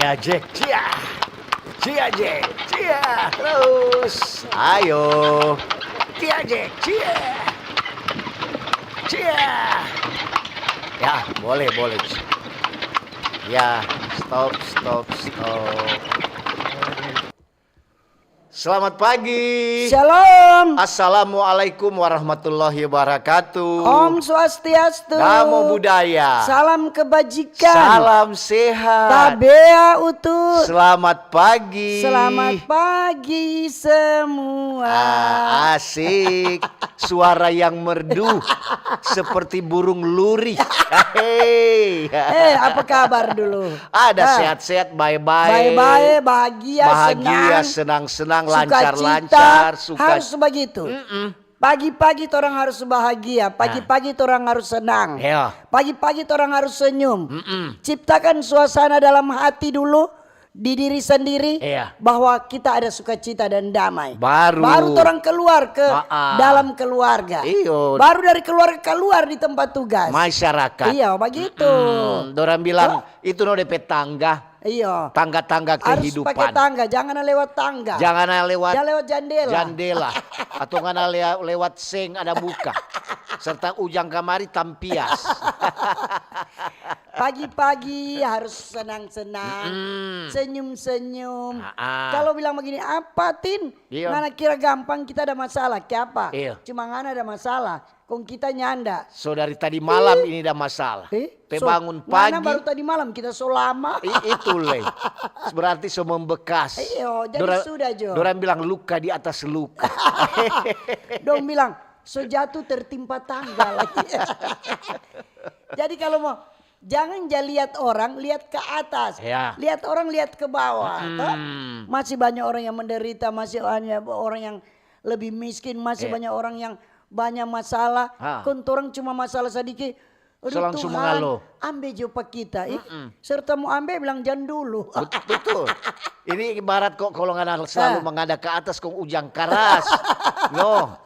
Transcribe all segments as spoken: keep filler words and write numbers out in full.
Cia, Jack, cia. Cia, Jack, cia. Terus, ayo. Cia, Jack, cia. Cia. Ya, boleh, boleh. Ya, stop, stop, stop. Selamat pagi. Shalom. Assalamualaikum warahmatullahi wabarakatuh. Om Swastiastu. Namo Buddhaya. Salam kebajikan. Salam sehat. Tabea utu. Selamat pagi. Selamat pagi semua. Ah, asik. Suara yang merdu seperti burung luri. Hei. Eh, apa kabar dulu? Ada Ah. Sehat-sehat, bae-bae. Bae-bae, bahagia, Bahagia, senang. Senang-senang, Sukacita, lancar-lancar, suka. Harus begitu. Mm-mm. Pagi-pagi torang harus bahagia, pagi-pagi torang harus senang. Ya. Pagi-pagi torang harus senyum. Mm-mm. Ciptakan suasana dalam hati dulu di diri sendiri Iya. bahwa kita ada sukacita dan damai. Baru. Baru torang keluar ke Ah, ah. dalam keluarga. Iyo. Baru dari keluarga keluar di tempat tugas. Masyarakat. Iya, begitu. Mm, dorang bilang itu no depe tangga. Iyo. Tangga-tangga Harus pakai kehidupan. Tangga, jangan lewat tangga. Jangan lewat Jangan lewat jandela. Jandela. Atau ngana le- lewat seng ada buka. Serta ujang kamari tampias. Pagi-pagi harus senang-senang, Mm. senyum-senyum. Ah, ah. Kalau bilang begini, apa Tin? Iya. Ngana kira gampang kita ada masalah? Kiapa? Iya. Cuma ngana ada masalah, kong kita nyanda. So dari tadi malam ini ada masalah. Eh, Pe so, bangun ngana pagi. Baru tadi malam kita so lama. I- itu le. Berarti so membekas. Iyo, jadi Dora- sudah jo. Dorang bilang luka di atas luka. Dong bilang, so jatuh tertimpa tangga lagi. Jadi kalau mau, jangan ja lihat orang, lihat ke atas. Ya. Lihat orang, lihat ke bawah. Mm. Toh? Masih banyak orang yang menderita, masih banyak orang yang lebih miskin, masih Iya. Banyak orang yang banyak masalah. Ha. Kong torang cuma masalah sadiki. Aduh, So langsung Tuhan, mengalo. Ambe jo pa kita. Ih, serta mo ambe bilang, "Jang dulu." Bet- Betul. Ini ibarat kok kalau ngana selalu Ah. mengada ke atas kong ujang karas. No.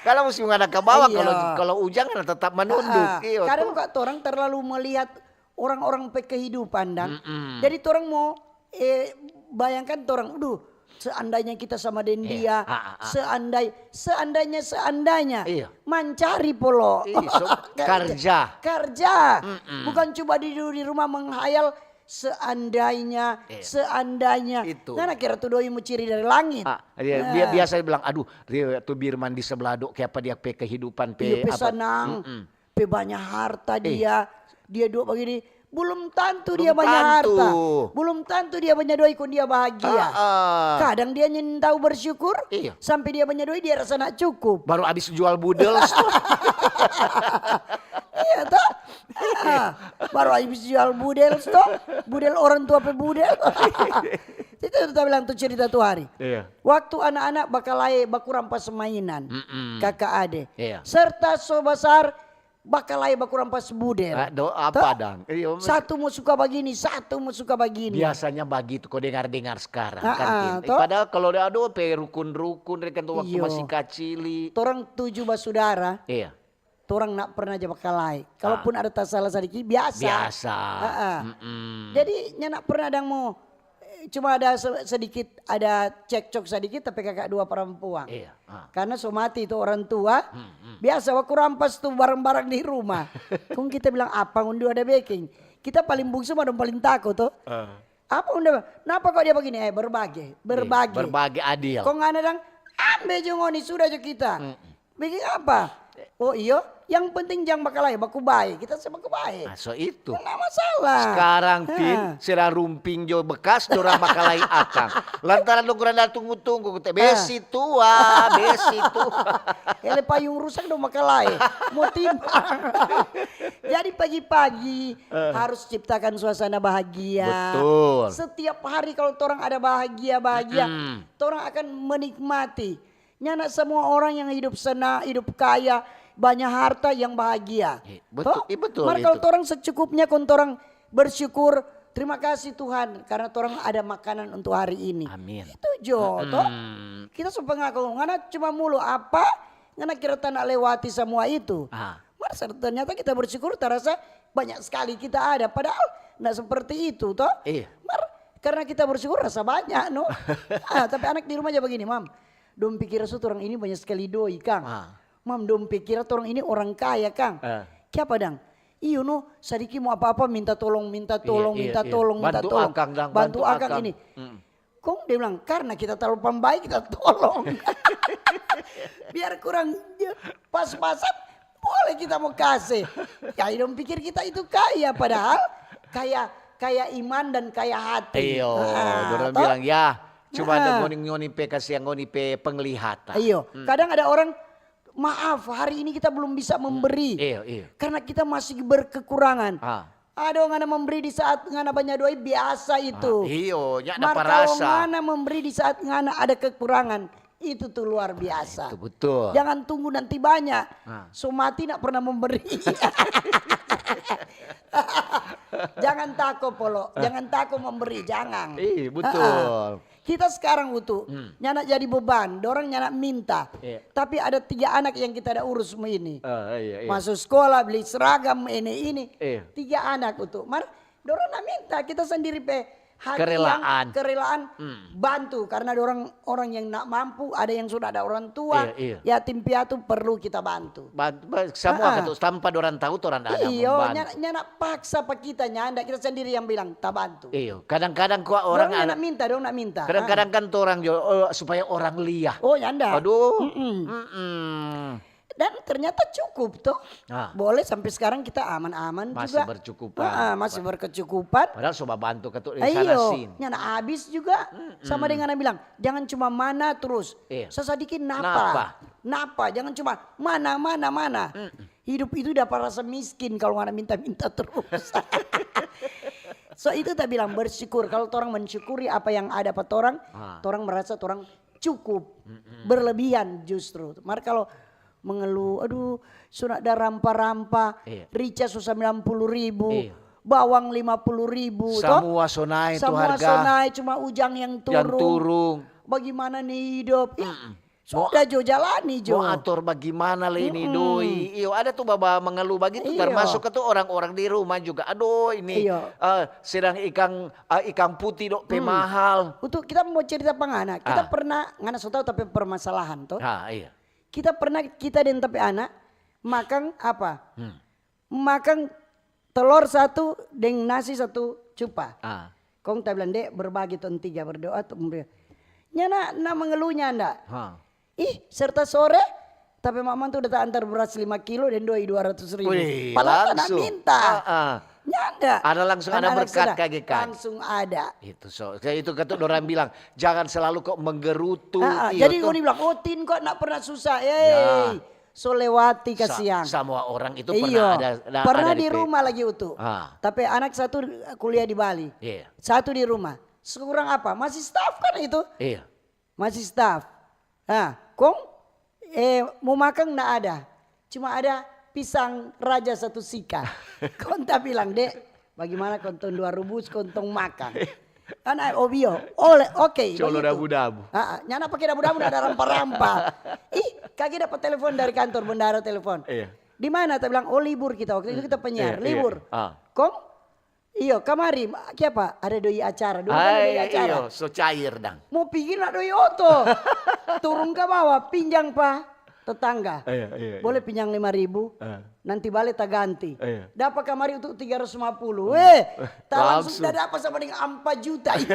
Kalau musti mengada ke bawah, Iya. kalau kalau ujang kan tetap menunduk. Ah, Iyo, kadang toh. Kok torang terlalu melihat orang-orang pe kehidupan, dan Mm-mm. jadi torang mo, eh, bayangkan torang, "Duh, seandainya kita sama deng Iya. dia, Ah, ah, ah. seandai, seandainya, seandainya Iya. mancari polo." Iya, so, karja. Karja. Mm-mm. Bukan cuma di, di rumah menghayal seandainya, Iya. seandainya. Itu. Ngana kira tu doi mo ciri dari langit. Ah, dia, Nah. dia biasa bilang, "Aduh, dia tu Birman di sebelah do, kayak apa dia pe kehidupan pe Iya, pe apa?" senang, Mm-mm. pe banyak harta Eh. dia, dia dua begini. Belum tantu Belum dia banyak tantu. Harta. Belum tantu dia banyak doi kong dia bahagia. Ah, ah. Kadang dia nyintau bersyukur, Iya. Sampai dia banyak doi dia rasa nak cukup. Baru habis jual budel. Iya toh? Ah, baru habis jual budel toh? Budel orang tua pe budel. Itu kita bilang tu cerita tu hari. Iya. Waktu anak-anak bakalae baku rampas mainan, Mm-mm. kaka ade, Iya. serta so basar bakalae baku rampas budel. Ah, do- apa Toh? Dang? Iya, Satu mo suka bagini, satu mo suka bagini. Biasanya bagitu kau dengar-dengar sekarang Ah, kan, ah, Tin? toh? Padahal kalau ada do pe rukun-rukun dari kan waktu Iyo. masih kacili. Torang tuju basudara, Iya. torang nak pernah ja bakalae. Kalaupun ada tasala sadiki, biasa. Biasa. Ah, ah. Mm-mm. Jadi, nya nak pernah dang mo, eh, cuma ada se- sedikit, ada cekcok sadiki, tapi kaka dua parampuang. Iya. Ah. Karena so mati tu orang tua, Mm-mm. biasa baku rampas tu barang-barang di rumah. Kong kita bilang, "Apa ngoni dua ada beking?" Kita paling bungsu, ma dong paling tako to. Ah. "Apa unda? Napa kok dia begini?" Eh, berbagi, berbagi. Berbagi adil. Kong ngana dang, "Ambe jo ngoni, sudah jo kita." Mm-mm. Bikin apa? Oh iyo, yang penting jang bakalae, baku bae. Kita se baku bae. Nah, so itu. Nggak masalah. Sekarang, Ha. Tin, sedang rumping jo bekas, dorang bakalae akang. Lantaran dong kurang datang tunggu-tunggu, kute, "Besi tua, besi tua." Ele payung rusak dong bakalae. Mo timbang. Jadi pagi-pagi harus ciptakan suasana bahagia. Betul. Setiap hari kalau torang ada bahagia-bahagia, Mm-mm. torang akan menikmati. Nyanda semua orang yang hidup senang, hidup kaya, banyak harta yang bahagia. Eh, betul, Toh? eh, betul Mar kalau itu. Torang secukupnya, kong torang bersyukur, "Terima kasih Tuhan, karena torang ada makanan untuk hari ini." Amin. Itu jo, toh. Mm. Kita so pengaku, ngana cuma mulu apa, ngana kira tanda lewati semua itu. Ah. Mar ternyata kita bersyukur, terasa banyak sekali kita ada. Padahal Nggak seperti itu, toh? Iya. Mar, karena kita bersyukur rasa banyak, no? Ah, tapi anak di rumah aja begini, "Mam, dong pikir so torang ini banyak sekali doi, kang. Ah. Mam, dong pikir torang ini orang kaya, kang. Ah. Kiapa dang? Iyo, no, sadiki mo apa-apa minta tolong, minta Iya, tolong, iya, minta iya. Tolong, minta Bantu tolong. Akang dang, Bantu bantu Akang Akang. Ini." Mm. Kong dia bilang, "Karena kita terlalu pambaik, kita tolong." Biar kurang pas-pasan, boleh kita mau kasih. Ya, dong pikir kita itu kaya, padahal kaya, kaya iman dan kaya hati. Iyo, Ah, dorang toh? bilang, "Ya, cuma ada Ah. ngoni-ngoni pe kasiang ngoni pe penglihatan." Iyo, kadang ada orang, "Maaf, hari ini kita belum bisa memberi. Iyo, iyo. Karena kita masih berkekurangan." Ah. Aduh, ngana memberi di saat ngana banya doi biasa itu. Ah, iyo, nyanda Mar parasa. Kalau ngana memberi di saat ngana ada kekurangan, itu tuh luar biasa. Itu betul. Jangan tunggu nanti banyak. Ah. So mati nak pernah memberi. Jangan tako, Polo. Jangan tako memberi, jangan. Ih, betul. Ah, ah. Kita sekarang, Utu, nyanda jadi beban, dorang nyanda minta. Iya. Tapi ada tiga anak yang kita ada urus ini. Ah, iya, iya. Masuk sekolah, beli seragam, ini, ini. Iya. Tiga anak, Utu. Mar, dorang nyanda minta, kita sendiri pe hati Kerelaan. Yang kerelaan bantu, karena dorang orang yang nak mampu, ada yang sudah ada orang tua, Iya, iya. Yatim piatu perlu kita bantu. Bantu, ba- semua Ah, ah. Katu, tanpa dorang tahu, torang ada Iyo, membantu. nyanda, nyanda paksa pa kita, nyanda, kita sendiri yang bilang, "Ta bantu." Iyo, kadang-kadang kok orang Dorang ada, nak minta, dorang nak minta. kadang-kadang kan torang jo, oh, supaya orang lia. Oh, nyanda. Aduh. Mm-mm. Mm-mm. Dan ternyata cukup toh. Ah. Boleh sampai sekarang kita aman-aman Masih juga. Bercukupan. Ah, masih berkecukupan. Padahal so babantu Katu di Ayo, sana sin. Nyanda habis juga. Sama dengan bilang, "Jangan cuma mana terus. Iya. Sesadiki Napa? napa. Napa? Jangan cuma mana, mana, mana." Hidup itu dapat rasa miskin kalau ngana minta-minta terus. So itu ta bilang bersyukur. Kalau torang mensyukuri apa yang ada pa torang, Ah. torang merasa torang cukup, berlebihan justru. Mar kalau mengeluh, "Aduh, so nak da rampa-rampa, Iya. rica so sembilan puluh ribu, Iya. bawang lima puluh ribu, toh? Samua so nae tu Samua harga. So nae, cuma ujang yang Yang turung. Turung. Bagaimana nih hidup?" Ih, sudah jo, jalani jo. Mo ator bagimana le ini doi. Iyo, ada tu baba mengeluh bagitu, Iyo. Termasuk itu orang-orang di rumah juga. Aduh, ini Iyo. eh, sedang ikang eh, ikang putih dok pe mahal. Untuk kita mau cerita pa ngana, kita Ah. Pernah, ngana so tahu tapi permasalahan toh. Ah, iya. Kita pernah, kita deng tapi anak makan apa? Hmm. Makan telur satu deng nasi satu cupa. Ah. Kong ta bilang, "Dek, berbagi tong tiga berdoa tu." Nyanda, na mengeluhnya nda. Ha. Ih, serta sore, tapi mama tu da ta antar beras lima kilo deng doi dua ratus ribu. Wih, Padahal ta na langsung. Minta. Ah, ah. Nyanda. Ada langsung ada Anak-anak berkat sudah kage kan. Langsung ada. Itu so, kayak itu kata orang bilang, jangan selalu kok menggerutu. Ah, ah, Iyo jadi tuh. Ngoni bilang, "Oh, Tin, kok nak pernah susah?" Eh, Ya. so lewati Sa- kasiang. Sama orang itu Iyo, pernah ada, ada, pernah ada di pe- rumah lagi utuh. Ah. Tapi anak satu kuliah di Bali. Iya. Satu di rumah. Sekurang apa? Masih staff kan itu? Iya. Masih staff. Ah, kong eh, mau makan ndak ada. Cuma ada pisang raja satu sika. Kong ta bilang, "Dek, bagaimana kong tong dua rubus kong tong makan?" Ana obio, oleh, oke. Colo Begitu. Dabu-dabu. Ah, ah, nyanda pake dabu-dabu, nda ada rampa-rampa. Ih, kage dapat telepon dari kantor, bendara telepon. Iya. Di mana? Ta bilang, "Oh, libur kita." Waktu itu kita penyiar, Iya, iya, libur. Iya. Ah. Kong, iyo, kamari, kiapa? Ada doi acara. Dulu kan ada doi Ai, acara. Iyo, so cair dang. Mau pigi nak doi oto. Turun ke bawah, pinjang pa tetangga. Iya, iya, iya. Boleh pinjang lima ribu, Eh. nanti bale ta ganti. Iya. Dapa kamari untuk tiga ratus lima puluh. Eh, ta langsung Langsung. Da dapa sama dengan empat juta itu.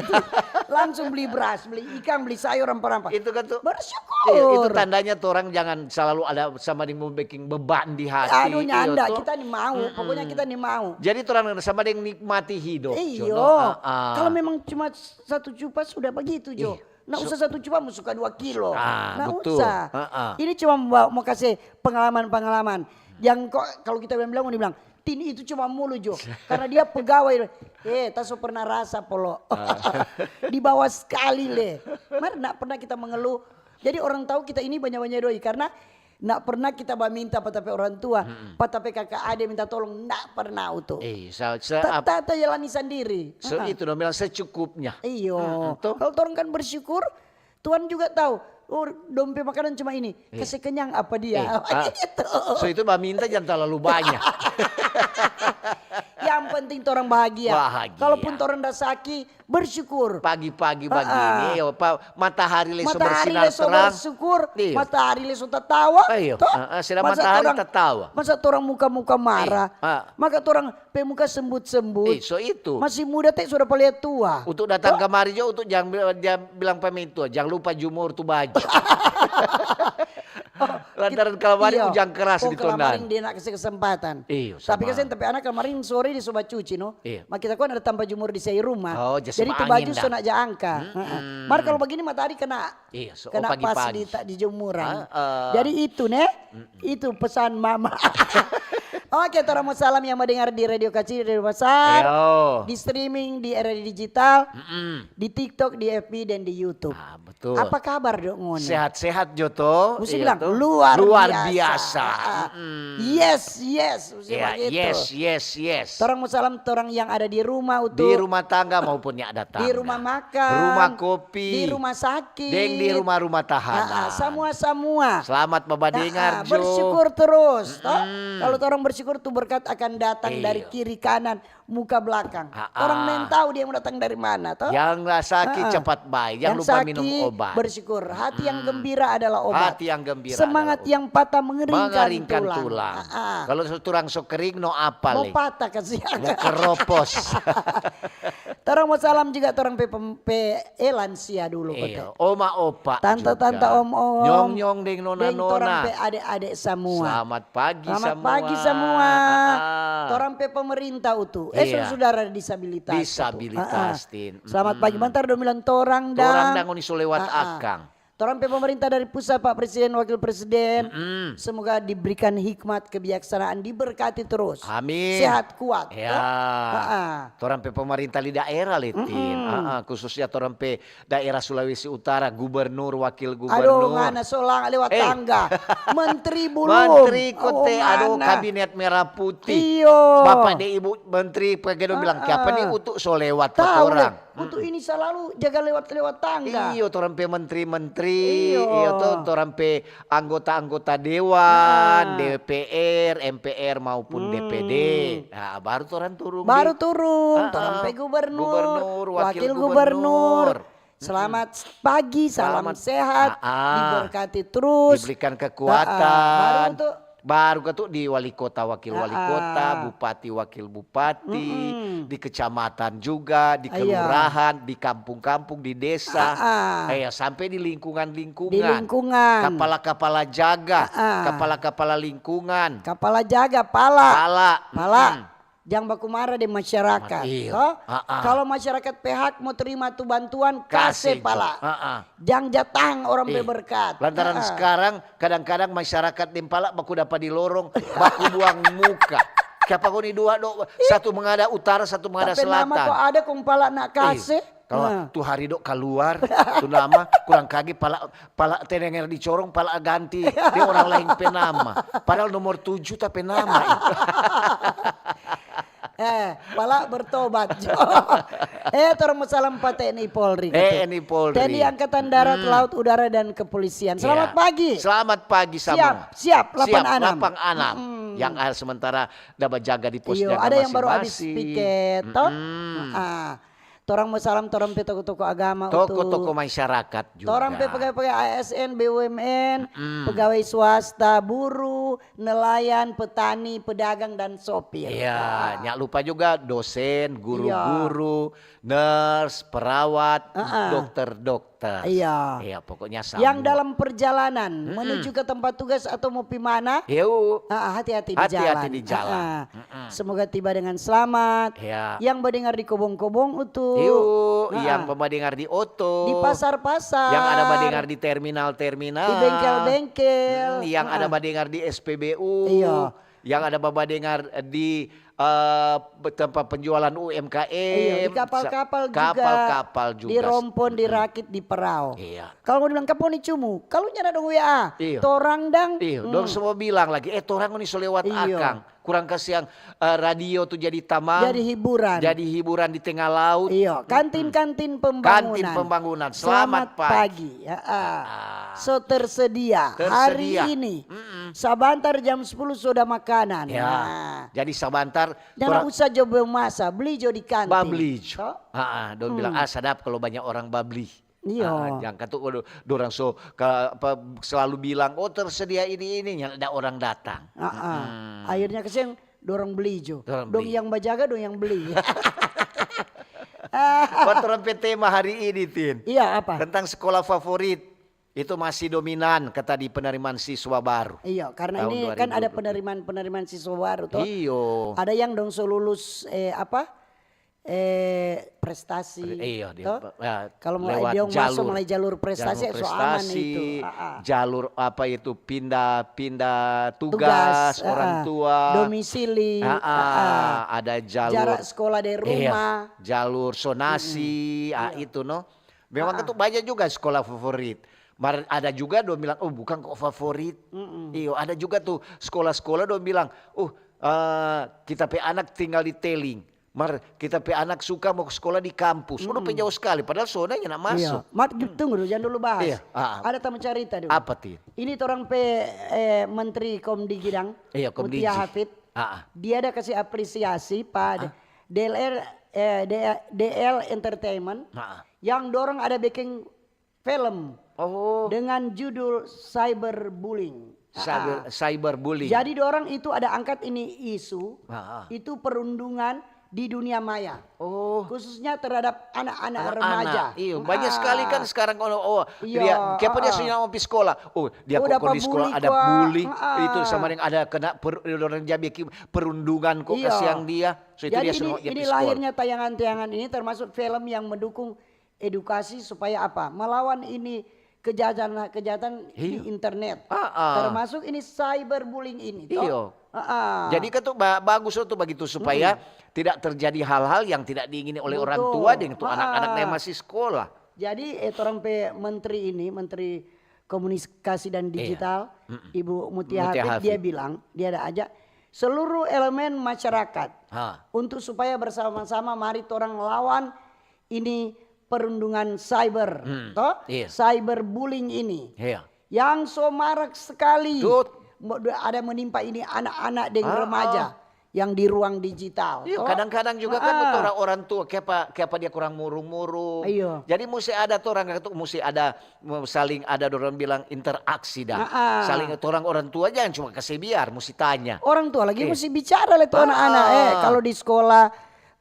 Langsung beli beras, beli ikan, beli sayur, rampa-rampa. Itu kan tuh. Bersyukur. Iya, itu tandanya tuh orang jangan selalu ada sama dengan mau bikin beban di hati. Aduh, Iyo nyanda, tuh. kita ni mau. Pokoknya kita ni mau. Jadi tuh orang sama dengan nikmati hidup. Iyo, Jono. Ah, ah. Kalau memang cuma satu cupa sudah begitu jo. Ih, Nah, so- usah satu cupa, mau suka dua kilo. Ah, Nah, betul. usah. Ah, ah. Ini cuma mau, mau kasih pengalaman-pengalaman. Yang kok kalau kita bilang-bilang, mau dibilang, "Tin itu cuma mulu jo." Karena dia pegawai. Eh, ta so pernah rasa polo. Ah. Di bawah sekali le. Mar, ndak pernah kita mengeluh. Jadi orang tahu kita ini banyak-banyak doi karena ndak pernah kita baminta pa ta pe orang tua, pa ta pe kaka ade minta tolong, ndak pernah utu. Eh, sa, sa, Ta, ap- ta, ta jalani sendiri. so Ah, ah. Itu dong bilang secukupnya. Iyo. Mm-mm, toh. Kalau torang kan bersyukur, Tuhan juga tahu. Oh, dong pe makanan cuma ini. Iya. Kasih kenyang apa dia? Eh, ah, Gitu. So itu baminta jangan terlalu banyak. Yang Penting torang bahagia. Bahagia. Kalaupun torang da saki, bersyukur. Pagi-pagi bagini, ah, ya, pa, matahari lei so bersinar terang. Matahari lei so bersyukur, matahari lei so tatawa. Iyo, ah, ah, sedang matahari tatawa. Masa torang muka-muka marah, maka torang pe muka sembut-sembut. Eh, so itu. Masih muda te so dapa lia tua. Untuk datang kamari jo, untuk jang, jang bilang pamitua, jang lupa jumur tu baju. Lantaran kalamari ujang keras di tondang. Kalamari dia nak kase kesempatan. Iyo, tapi kasian, tapi anak kalamari sore dia so bacuci, no. Iyo. Ma kita kan ada tampa jumur di sei rumah. Oh, jadi tu baju so nak ja angka. Mar kalu bagini matahari kena, kena pas di, di jemuran. Jadi itu ne, itu pesan mama. Oke, torang mo salam yang mo dengar di Radio Kacil, Radio Pasar, di streaming, di R R I Digital, di TikTok, di F B, dan di YouTube. Ah, betul. Apa kabar dok ngoni? Sehat-sehat jo to. Musti bilang luar biasa. Luar biasa. Yes, yes. Musti bagitu. Yes, yes, yes. Torang mo salam torang yang ada di rumah, untuk di rumah tangga maupun yang ada tangga. Di rumah makan. Rumah kopi. Di rumah sakit. Deng di rumah-rumah tahanan. Samua-samua. Selamat babadengar jo. Bersyukur terus, to. Kalau torang bersyukur tu berkat akan datang dari kiri kanan, muka blakang. Torang neng tau dia mo datang dari mana, to. Yang sakit cepat bae, jangan lupa minum obat. Bersyukur. Hati yang gembira adalah obat. Hati yang gembira adalah obat. Semangat yang patah mengeringkan tulang. Kalau so tulang so kering, no apa lei? Mo patah kasiang. Mo keropos. Torang mo salam juga torang pe, pe, eh, lansia dulu kote. Oma opa, tanta-tanta, om-om, nyong-nyong deng nona-nona. Deng torang pe ade-ade samua. Selamat pagi samua. Selamat pagi samua. Torang pe pemerintah utu. Eh, sudara disabilitas utu. Disabilitas, Tin. Selamat pagi. Mantar dong bilang torang dang. Torang dang ngoni so lewat akang. Torang pe pemerintah dari pusat, Pak Presiden, Wakil Presiden, semoga diberikan hikmat, kebijaksanaan, diberkati terus. Amin. Sehat kuat. Ya. Torang pe pemerintah di daerah, Litin. Khususnya torang pe daerah Sulawesi Utara, gubernur, wakil gubernur. Aduh, ngana so langa lewat tangga. Menteri bulum. Menteri kote, aduh, kabinet merah putih. Iyo. Bapak deng Ibu Menteri, pake dong bilang, kiapa ni utu so lewat pa torang? Untuk ini salalu jaga lewat-lewat tangga. Iyo, torang pe menteri-menteri, iyo to, torang pe anggota-anggota dewan, D P R, M P R maupun D P D. Nah, baru torang turun. Baru turun, torang pe gubernur, wakil gubernur. Selamat pagi, salam sehat, diberkati terus. Diberikan kekuatan. Baru untuk Baru ka tu di wali kota, wakil wali kota, bupati, wakil bupati, di kecamatan juga, di kelurahan, di kampung-kampung, di desa, eh, sampe di lingkungan-lingkungan. Di lingkungan. Kapala-kapala jaga, kapala-kapala lingkungan. Kapala jaga, pala. Pala. Pala. Jang baku mara deng masyarakat, to? Kalo masyarakat pe hak mo terima tu bantuan, kase pala. Jang ja tahang orang pe berkat. Lantaran skarang kadang-kadang masyarakat deng pala baku dapa di lorong, baku buang muka. Kiapa ngoni dua do, satu mangada utara, satu mangada selatan. Tapi nama ko ada kong pala nak kase. Kalo tu hari do kaluar, tu nama kurang kage pala, pala tendenger di corong, pala ganti deng orang laeng pe nama. Padahal nomor tujuh ta pe nama itu. Eh, pala bertobat jo. Eh, torang mo salam pa T N I Polri. T N I Polri. T N I Angkatan Darat, Laut, Udara, dan Kepolisian. Selamat pagi. Selamat pagi samua. Siap, siap, lapan anam. Yang sementara da bajaga di posnya masing-masing. Iyo, ada yang baru abis piket, to? Torang mo salam torang pe toko-toko agama, toko-toko masyarakat juga. Torang pe pegawai-pegawai A S N, B U M N, pegawai swasta, buruh, nelayan, petani, pedagang, dan sopir. Iya, nyak lupa juga dosen, guru-guru, nurse, perawat, dokter-dokter. Iya. Iya, pokoknya samua. Yang dalam perjalanan menuju ke tempat tugas atau mo pi mana, hati-hati di jalan. Hati-hati di jalan. Semoga tiba dengan selamat. Ya. Yang badengar di kobong-kobong utu. Iyo, yang badengar di oto. Di pasar-pasar. Yang ada badengar di terminal-terminal. Di bengkel-bengkel. Yang ada badengar di S P B U. Iyo. Yang ada badengar di, eh, tempat penjualan U M K M. Iyo, di kapal-kapal juga. Kapal-kapal juga. Di rompon, di rakit, di perao. Iya. Kalo ngoni bilang, "Kapo ni cumu?" Kalo nyanda dong W A, torang dang. Iyo, dong semua bilang lagi, "Eh, torang ngoni so lewat akang." Kurang kasiang, eh, radio tu jadi tamang. Jadi hiburan. Jadi hiburan di tengah laut. Iyo, kantin-kantin pembangunan. Kantin pembangunan. Selamat pagi. So tersedia hari ini. Sabantar jam sepuluh so ada makanan. Ya. Jadi sabantar Nyanda usah jo beli masa, beli jo di kantin. Babli jo. To? Ah, dong bilang, "Ah, sadap kalau banyak orang babli." Iyo. Ah, jang katu, waduh, dorang so ka, apa, selalu bilang, "Oh, tersedia ini, ini," nyanda ada orang datang. Ah, ah. Akhirnya kasiang, dorang beli jo. Dong yang bajaga, dong yang beli. Buat torang pe tema hari ini, Tin. Iya, apa? Tentang sekolah favorit. Itu masih dominan kata di penerimaan siswa baru. Iya, karena ini kan ada penerimaan-penerimaan siswa baru toh. Iyo. Ada yang dong so lulus, eh, apa? Eh, prestasi. Iya, dia toh? Kalau mulai dia masuk mulai jalur prestasi, so aman itu. Jalur apa itu, pindah-pindah tugas, orang tua. Domisili. Ada jalur jarak sekolah dari rumah. Jalur sonasi, ah, itu no. Memang itu banyak juga sekolah favorit. Mar ada juga dong bilang, "Oh, bukan kok favorit." Iyo, ada juga tuh sekolah-sekolah dong bilang, "Oh, eh, kita pe anak tinggal di Teling. Mar kita pe anak suka mau ke sekolah di kampus." Udah pe jauh sekali, padahal sonanya nak masuk. Mar, tunggu dulu, jangan dulu bahas. Ada tamu carita dulu. Apa, Tin? Ini torang pe, eh, Menteri Komdigi dang, Mutia Hafid. Dia ada kasih apresiasi pa D L R, eh, D L Entertainment yang dorang ada bikin film dengan judul Cyberbullying. Cyber, cyberbullying. Jadi dorang itu ada angkat ini isu, itu perundungan di dunia maya. Oh. Khususnya terhadap anak-anak remaja. Iyo, banyak sekali kan sekarang kalau, oh, dia, kiapa dia sudah mau pi sekolah? Oh, dia kok di sekolah ada bully. Itu sama yang ada kena per, orang jabi perundungan kok kasiang dia. So itu dia suruh dia pi sekolah. Jadi ini lahirnya tayangan-tayangan ini termasuk film yang mendukung edukasi supaya apa? Melawan ini kejahatan-kejahatan di internet. Termasuk ini cyberbullying ini, toh? Iyo. Jadi kan tuh ba-, bagus tuh begitu supaya tidak terjadi hal-hal yang tidak diingini oleh orang tua deng tuh anak-anak yang masih sekolah. Jadi, eh, torang pe menteri ini, Menteri Komunikasi dan Digital, Ibu Mutia Hafid, dia bilang, dia ada ajak seluruh elemen masyarakat untuk supaya bersama-sama mari torang lawan ini perundungan cyber, toh? Cyberbullying ini. Yang so marak sekali ada menimpa ini anak-anak deng remaja yang di ruang digital. Iyo, kadang-kadang juga kan orang tua, kiapa, kiapa dia kurang murung-murung. Jadi musti ada torang katu, musti ada, saling ada dorang bilang interaksi dah. Saling torang orang tua jangan cuma kase biar, musti tanya. Orang tua lagi musti bicara le tu anak-anak. Eh, kalau di sekolah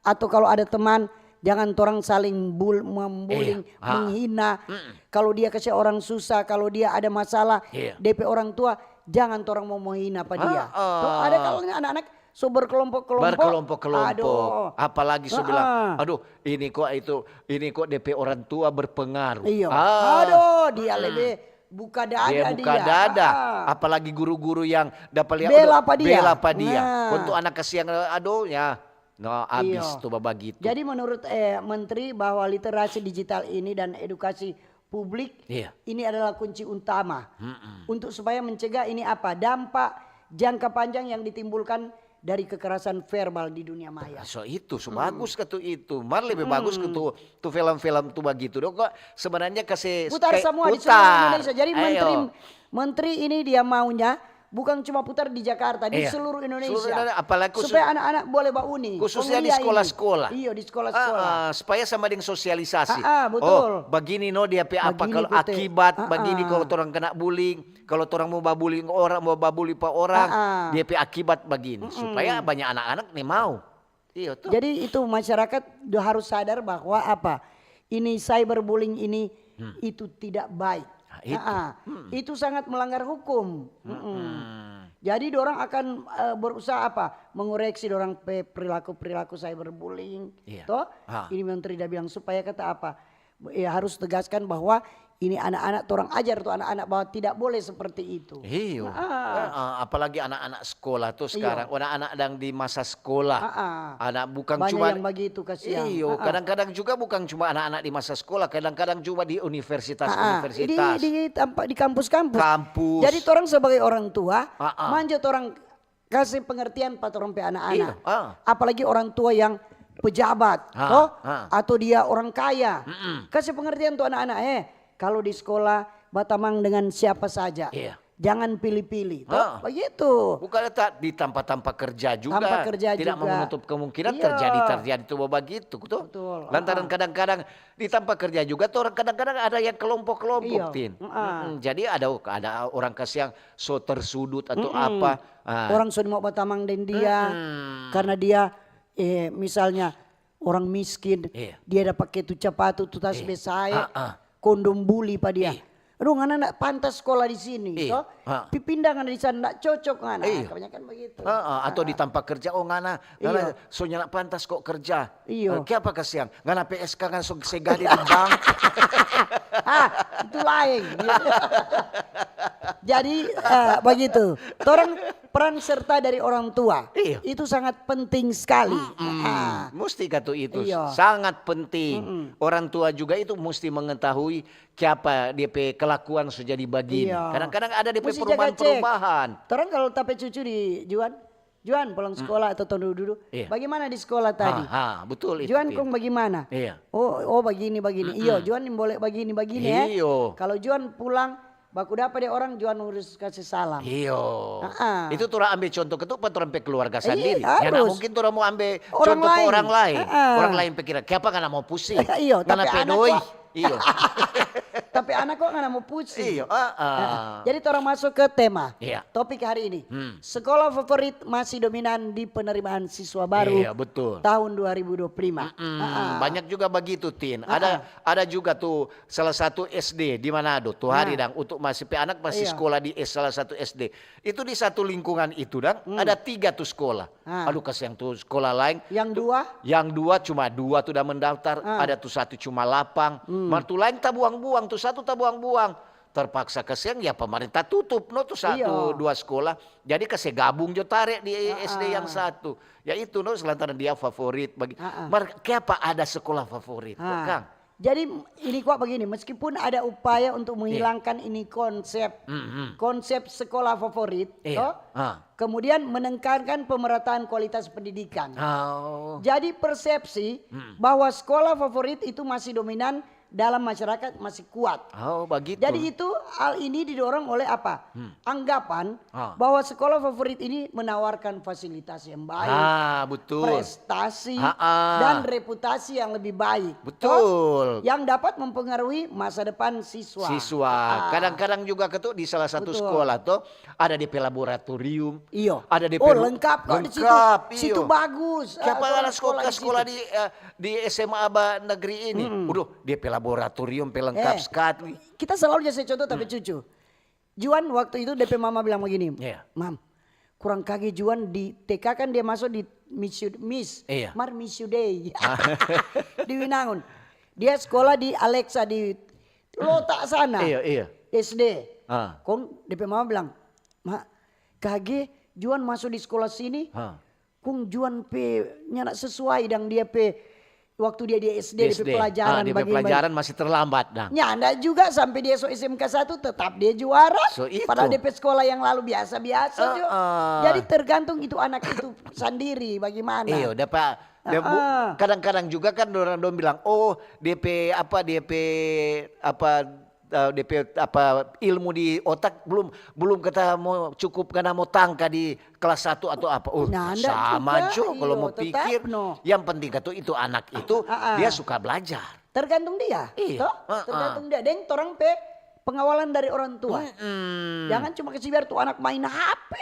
atau kalau ada teman, jangan torang saling bul-, membuling, menghina. Kalau dia kase orang susah, kalau dia ada masalah, depe orang tua, jangan torang mau menghina pa dia. Toh, ada kalau anak-anak so berkelompok-kelompok. Berkelompok-kelompok. Apalagi so bilang, "Aduh, ini kok itu, ini kok depe orang tua berpengaruh." Iyo. Aduh, dia lebe buka dada dia. Dia buka dada. Apalagi guru-guru yang dapa lia, bela pa dia. Bela pa dia. Nah. Untuk anak kasiang, aduh, ya. No, abis tu babagitu. Jadi menurut, eh, Menteri bahwa literasi digital ini dan edukasi publik ini adalah kunci utama untuk supaya mencegah ini apa, dampak jangka panjang yang ditimbulkan dari kekerasan verbal di dunia maya. So itu, so bagus katu itu. Mar lebe bagus katu tu film-film tu bagitu dong. Kok sebenarnya kase putar semua di seluruh Indonesia. Jadi menteri, menteri ini dia maunya bukan cuma putar di Jakarta, di seluruh Indonesia. Seluruh Indonesia, apalagi khusus, supaya anak-anak boleh bauni. Khususnya di sekolah-sekolah. Iyo, di sekolah-sekolah. Ah, ah, supaya sama deng sosialisasi. Ah, ah, betul. Oh, bagini no dia pe apa kalau akibat bagini, kalau torang kena bullying, kalau torang mau babuling orang, mau babuli pa orang, dia pe akibat bagini. Supaya banyak anak-anak nih mau. Iyo, tuh. Jadi itu masyarakat harus sadar bahwa apa, ini cyberbullying ini itu tidak baik. Ah, itu. Itu sangat melanggar hukum. Jadi dorang akan, eh, berusaha apa, mengoreksi dorang pe perilaku-perilaku cyberbullying. Toh? Ini menteri dia bilang supaya kata apa, ya, harus tegaskan bahwa ini anak-anak, torang ajar tu anak-anak bahwa tidak boleh seperti itu. Iyo. Ah, apalagi anak-anak sekolah tu sekarang, anak-anak dang di masa sekolah. Anak bukan cuma yang bagitu, kasihan. Iyo, kadang-kadang juga bukan cuma anak-anak di masa sekolah, kadang-kadang juga di universitas-universitas. Di, di tampa-, di kampus-kampus. Kampus. Jadi torang sebagai orang tua, manja torang kase pengertian pa torang pe anak-anak. Iyo. Apalagi orang tua yang pejabat, toh? Atau dia orang kaya. Kase pengertian tu anak-anak, eh, kalau di sekolah batamang dengan siapa saja. Iya. Jangan pilih-pilih, toh? Begitu. Bukan tak di tampa-tampa kerja juga. Tampa kerja Tidak juga. Menutup kemungkinan Iya. Terjadi terjadi tu begitu, toh. Betul. Lantaran kadang-kadang di tampa kerja juga tuh orang kadang-kadang ada yang kelompok-kelompok, Iya. Tin. Heeh. Mm-mm. Jadi ada ada orang kasiang so tersudut atau apa. Ah. Orang so mau batamang deng dia karena dia eh, misalnya orang miskin, Iya. Dia ada pakai tu capatu, tu tas Iya. besae, Ah, ah. Kondom buli pa dia. Iya. Aduh, ngana ndak pantas sekolah di sini, Iya. Toh? Ah. Pi pindah ngana di sana, ndak cocok ngana. Iya. Kebanyakan begitu. Heeh, atau di tampa kerja, oh ngana, ngana Iya. So nyanda pantas kok kerja. Iya. Eh, kiapa kasiang? Ngana P S K ngana so segade di bank. Ah, itu lain. Jadi eh, begitu. Torang peran serta dari orang tua Iya. Itu sangat penting sekali. Ah. Musti katu itu Iya. Sangat penting. Orang tua juga itu musti mengetahui kiapa dia pe kelakuan so jadi bagini. Iya. Kadang-kadang ada dia pe Musti jaga cek. Perubahan-perubahan. Torang kalau tape cucu di Juan, Juan pulang sekolah atau tahun dulu-dulu, Iya. Bagaimana di sekolah tadi? Ha, ha, betul itu. Juan Tin. Kong bagaimana? Iya. Oh, oh bagini bagini. Iyo, Juan yang boleh bagini bagini eh. Iyo. Kalau Juan pulang baku dapa deh orang Juan harus kasih salam. Iyo. Ah, ah. Itu torang ambil contoh ketuk pa torang pe keluarga Iya, sendiri. harus. Ngana mungkin torang mau ambil Orang contoh pa lain. orang lain. Ah, ah. Orang lain pikiran, kiapa ngana mau pusing? Iyo, Ngana tapi pe anak doi. kok- Iyo. Tapi anak kok ngana mau pusing? Iyo. Ah, ah. Jadi torang masuk ke tema Iya. topik hari ini. Hmm. Sekolah favorit masih dominan di penerimaan siswa baru Iya, betul. tahun dua ribu dua puluh lima. Mm, Ah, ah. Banyak juga begitu, Tin. Ada ada juga tuh salah satu S D di Manado tuh hari dang untuk masih pe anak masih Iya. Sekolah di S- salah satu S D. Itu di satu lingkungan itu dang ada tiga tuh sekolah. Ah. Aduh, kasiang tuh sekolah lain. Yang dua? Yang dua cuma dua tuh dah mendaftar. Ah. Ada tuh satu cuma lapang. Mar tu lain tabuang-buang, tuh satu tabuang-buang. Terpaksa kasiang ya pemerintah tutup no tuh satu Iya. dua sekolah. Jadi kase gabung jo tare di S D yang satu. Ya itu no selantaran dia favorit bagi. Ah, ah. Mar kiapa ada sekolah favorit, Ah. Kang? Jadi ini kok begini, meskipun ada upaya untuk menghilangkan ini konsep Mm-mm. konsep sekolah favorit, Iya. toh, Ah. kemudian menekankan pemerataan kualitas pendidikan. Oh. Jadi persepsi bahwa sekolah favorit itu masih dominan dalam masyarakat masih kuat. Oh, begitu. Jadi itu hal ini didorong oleh apa? Anggapan Ah. bahwa sekolah favorit ini menawarkan fasilitas yang baik, Ah, betul. prestasi Ah, ah. dan reputasi yang lebih baik. Betul. Toh? Yang dapat mempengaruhi masa depan siswa. Siswa. Ah. Kadang-kadang juga ketuk di salah satu Betul. Sekolah tuh ada dia pe laboratorium. Iyo. Ada dia Oh, pe ru- lengkap kok di situ. Lengkap, Situ iyo. bagus. Ah, Siapa orang ada sekolah, di sekolah situ. di eh, di S M A ba negeri ini? Udah, dia pe laboratorium pe lengkap Eh, sekali. Kita selalu jadi contoh tapi cucu. Juan waktu itu D P mama bilang begini, Iya. Mam, kurang kage Juan di T K kan dia masuk di Miss You- Miss, Iya. Mar Miss You Day di Winangun. Dia sekolah di Alexa di Lota sana. Iya, iya. S D. Ah. Kong D P mama bilang, Ma, kage Juan masuk di sekolah sini, Ah. Kong Juan pe nyanda sesuai dang dia pe waktu dia di S D, dia pe S D. pelajaran Ah, dia pe bagian pelajaran masih terlambat dang. Nyanda juga sampai dia so S M K satu tetap dia juara. So, itu. Padahal dia pe sekolah yang lalu biasa-biasa jo. Heeh. Jadi tergantung itu anak itu sendiri bagaimana. Iyo, dapa dia bu- Ah. kadang-kadang juga kan orang dong bilang, "Oh, dia pe apa, dia pe apa eh, dia pe apa ilmu di otak belum belum kata mau cukup karena mau tangka di kelas satu atau apa." Oh, Nah, ndak sama juga, jo kalau iyo, mau tetap pikir. no. Yang penting katu itu anak itu Ah, ah. Dia suka belajar. Tergantung dia. Iya, Toh? Heeh. Tergantung dia. Deng torang pe pengawalan dari orang tua. Mm-mm. Jangan cuma kasih biar tuh anak main H P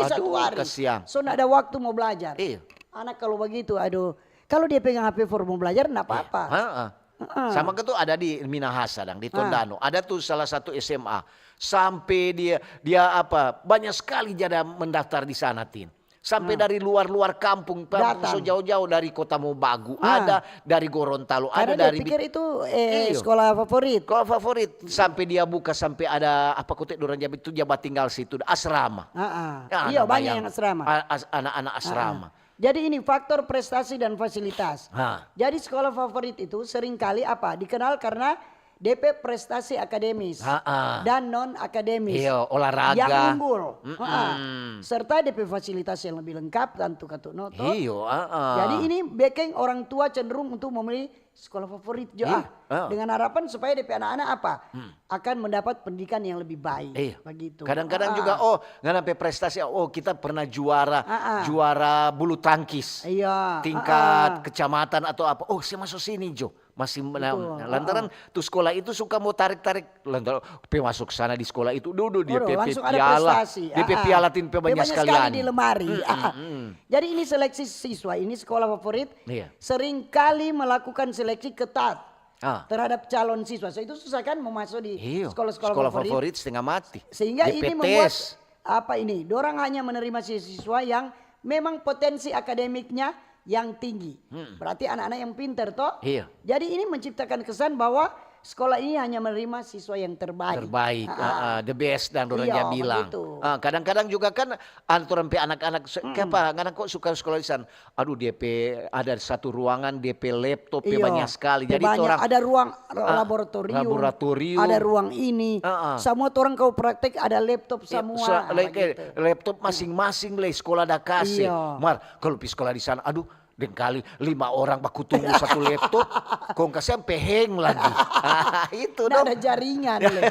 satu Aduh, hari. Kasiang. So ndak ada waktu mau belajar. Iya. Anak kalau begitu, aduh. Kalau dia pegang H P for mau belajar, ndak apa-apa. Heeh. Heeh. Sama ke tuh ada di Minahasa dang, di Ah. Tondano. Ada tuh salah satu S M A. Sampai dia dia apa banyak sekali jada mendaftar di sana, Tin. Sampai Ah. dari luar-luar kampung, kampung Datang. So jauh-jauh dari kota Mobagu, Ah. Ada dari Gorontalo, Karena ada dia dari pikir itu eh, Iyo. Sekolah favorit. Kalau favorit sampai dia buka sampai ada apa kote dorang jabat itu jabat tinggal situ asrama. Ah, ah. Ya, Iya, anak banyak bayang- yang asrama. a- as- anak-anak asrama. Jadi ini faktor prestasi dan fasilitas. Ha. Jadi sekolah favorit itu seringkali apa? Dikenal karena depe prestasi akademis Ha-ah. dan non akademis Iyo, olahraga. yang unggul. Mm-mm. Ha-ah. Serta depe fasilitas yang lebih lengkap, tantu katu no to. Iyo, ah, ah. Jadi ini bekeng orang tua cenderung untuk memilih sekolah favorit jo Iya, ah. ah. Dengan harapan supaya depe anak-anak apa? Hmm. Akan mendapat pendidikan yang lebih baik. Iya. Begitu. Kadang-kadang Ah. juga, oh, ngana pe prestasi, oh, kita pernah juara, Ah, ah. juara bulu tangkis. Iya. Tingkat Ah, ah. kecamatan atau apa. Oh, saya masuk sini jo. Masih mena- Betul, lantaran ah, tu sekolah itu suka mau tarik-tarik, lantaran pe masuk sana di sekolah itu, dudu dia Waduh, pe pe langsung ada piala, prestasi. dia pe Ah, ah. piala tim pe Dia banyak banyak sekali sekali anu. Di lemari. Mm, Ah, ah. mm, mm. Jadi ini seleksi siswa, ini sekolah favorit Iya. seringkali melakukan seleksi ketat Ah. terhadap calon siswa. So itu susah kan mau masuk di Iyo, sekolah-sekolah sekolah favorit. favorit setengah mati. Sehingga Dia ini pe membuat tes. Apa ini? Dorang hanya menerima siswa yang memang potensi akademiknya yang tinggi. Hmm. Berarti anak-anak yang pinter toh. Iya. Jadi ini menciptakan kesan bahwa sekolah ini hanya menerima siswa yang terbaik. Terbaik, Ah, ah, ah, the best dan orang Iya, dia bilang. Begitu. Ah, kadang-kadang juga kan aturan pe anak-anak se- kenapa ngana kok suka sekolah di sana? Aduh, dia pe ada satu ruangan, dia pe laptop pe Iya, banyak sekali. pe Jadi banyak. Orang Ada ruang ah, laboratorium, laboratorium. Ada ruang ini, Ah, ah. Semua orang kau praktek ada laptop Ya, semua. sa- like, Begitu. Laptop masing-masing le sekolah da kase. Iya. Mar, kalau pi sekolah di sana, aduh, deng kali lima orang baku tunggu satu laptop, kong kasiang peheng lagi. Ah, itu Nggak dong. Ada jaringan le.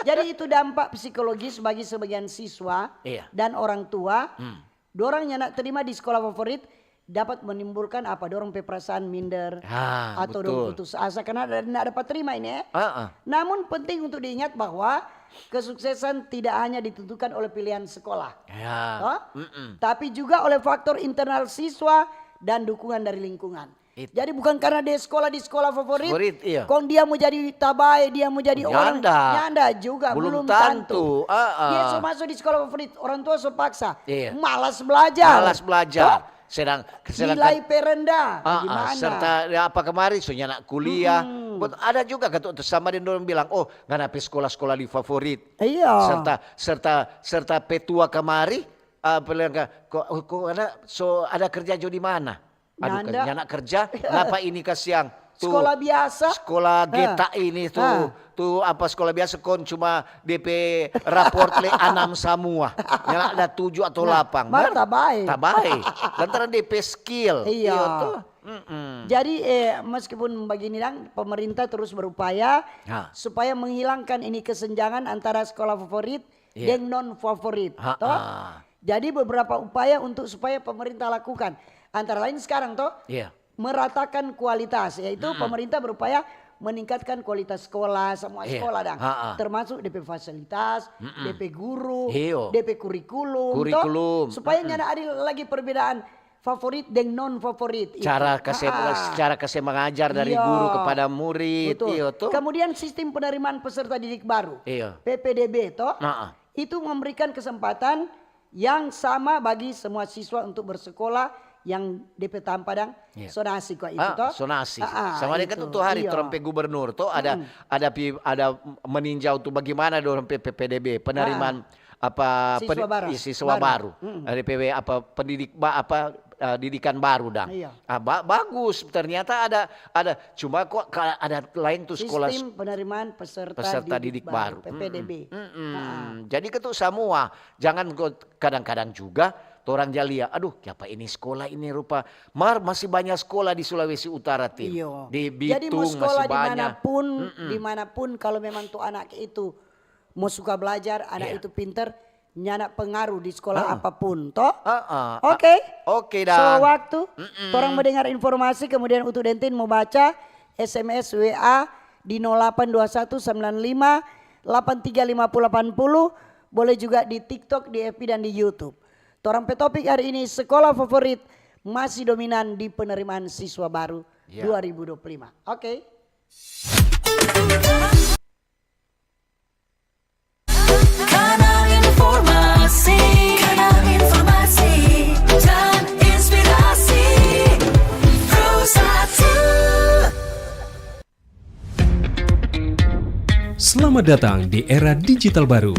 Jadi itu dampak psikologis bagi sebagian siswa Iya. Dan orang tua. Hmm. Dorang nyanda terima di sekolah favorit dapat menimbulkan apa? Dorang pe perasaan minder Ah, atau dong betul. Putus asa karena ada ndak dapat terima ini ya. Ah, ah. Namun penting untuk diingat bahwa kesuksesan tidak hanya ditentukan oleh pilihan sekolah, Ya. Toh? Mm-mm. Tapi juga oleh faktor internal siswa dan dukungan dari lingkungan. Itu. Jadi bukan karena dia sekolah di sekolah favorit, Favorit, iya. Kong dia mau jadi tabae, dia mau jadi orang. Nyanda. Nyanda juga, Belum belum, tantu. Tantu. Ah, ah. Dia so masuk di sekolah favorit, orang tua so paksa. Iya. Malas belajar. Malas belajar. Sedang, sedangkan Nilai pe rendah. Ah, ah, Gimana? Serta ya, apa kemari so nyanda kuliah. Hmm. But ada juga katu sama deng dorang bilang, oh, ngana pe sekolah-sekolah di favorit. Iya. Serta serta serta petua kamari, ah, bilang ka, kok kok ada so ada kerja jo di mana? Aduh, Nanda. Nyanda kerja, ngapa ini kasiang? Tu Sekolah biasa. Sekolah Hah. geta ini tu, Hah. tu apa sekolah biasa kon cuma D P raport le anam samua. Nyanda ada tujuh atau Nah, lapang. mar Mar- tabae. Tabae. Lantaran D P skill. Iya. Iya tu. Mm-mm. Jadi eh, meskipun begini dang, pemerintah terus berupaya Ha. supaya menghilangkan ini kesenjangan antara sekolah favorit Iya. dan non favorit. Ha, Toh? ah. Jadi beberapa upaya untuk supaya pemerintah lakukan. Antara lain sekarang toh, Iya. meratakan kualitas, yaitu pemerintah berupaya meningkatkan kualitas sekolah, semua Iya. sekolah dang. Ha, ha. Termasuk D P fasilitas, D P guru, Iyo. D P kurikulum, toh? Kurikulum. Supaya nyanda ada lagi perbedaan favorit dan non favorit. Cara kase Ha, ha. Cara kase mengajar dari Iya. Guru kepada murid. Betul. Iyo tu. Kemudian sistem penerimaan peserta didik baru, Iya. P P D B toh, Nah, itu memberikan kesempatan yang sama bagi semua siswa untuk bersekolah yang D P tampa dang Iya. sonasi kok itu Ah, toh. sonasi. Ah, ah, Sama dengan itu. tu hari Iya. Trump pe gubernur tu ada ada pi, ada meninjau tu bagaimana dorang pe P P D B penerimaan apa Siswa pedi- baru. Siswa Baru. baru. Ada P W apa pendidik ba, apa eh, didikan baru dang. Iya. Ah, ba- bagus ternyata ada ada cuma kok ka- ada lain tu sekolah Sistem penerimaan peserta, peserta didik baru. P P D B. Mm-mm. Jadi ketu semua jangan kok kadang-kadang juga orang ja lia, aduh, kiapa ini sekolah ini rupa. Mar masih banyak sekolah di Sulawesi Utara, Tim. Iyo. Di Jadi mau Bitung sekolah masih banyak. Dimanapun, dimanapun kalau memang tu anak itu mau suka belajar, anak Iya. Itu pinter, nyanda pengaruh di sekolah apapun, toh? Ah, ah. Oke. Oke So dah. waktu, orang mendengar informasi, kemudian Utu Dentin mau baca S M S W A di nol delapan dua satu sembilan lima delapan tiga lima puluh delapan puluh, boleh juga di TikTok, di F B dan di YouTube. Torang pe topik hari ini, sekolah favorit masih dominan di penerimaan siswa baru Ya. dua ribu dua puluh lima. Oke. Kanal informasi, kanal informasi dan inspirasi. Pro satu. Selamat datang di era digital baru.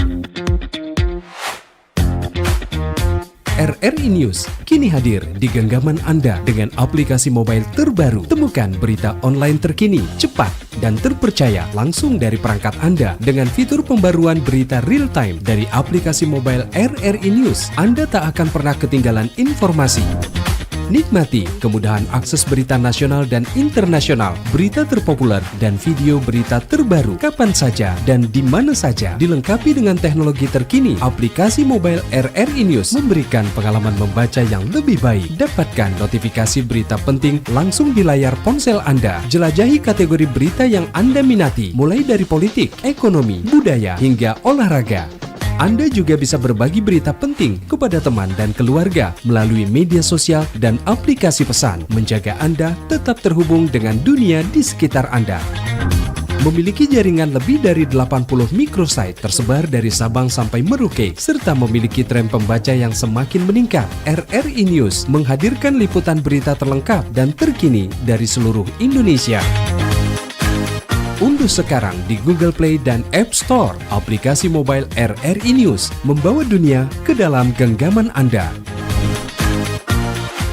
R R I News kini hadir di genggaman Anda dengan aplikasi mobile terbaru. Temukan berita online terkini, cepat, dan terpercaya langsung dari perangkat Anda dengan fitur pembaruan berita real time dari aplikasi mobile R R I News. Anda tak akan pernah ketinggalan informasi. Nikmati kemudahan akses berita nasional dan internasional, berita terpopuler, dan video berita terbaru kapan saja dan di mana saja. Dilengkapi dengan teknologi terkini, aplikasi mobile R R I News memberikan pengalaman membaca yang lebih baik. Dapatkan notifikasi berita penting langsung di layar ponsel Anda. Jelajahi kategori berita yang Anda minati, mulai dari politik, ekonomi, budaya, hingga olahraga. Anda juga bisa berbagi berita penting kepada teman dan keluarga melalui media sosial dan aplikasi pesan, menjaga Anda tetap terhubung dengan dunia di sekitar Anda. Memiliki jaringan lebih dari delapan puluh microsite tersebar dari Sabang sampai Merauke, serta memiliki tren pembaca yang semakin meningkat, R R I News menghadirkan liputan berita terlengkap dan terkini dari seluruh Indonesia. Unduh sekarang di Google Play dan App Store aplikasi mobile R R I News, membawa dunia ke dalam genggaman Anda.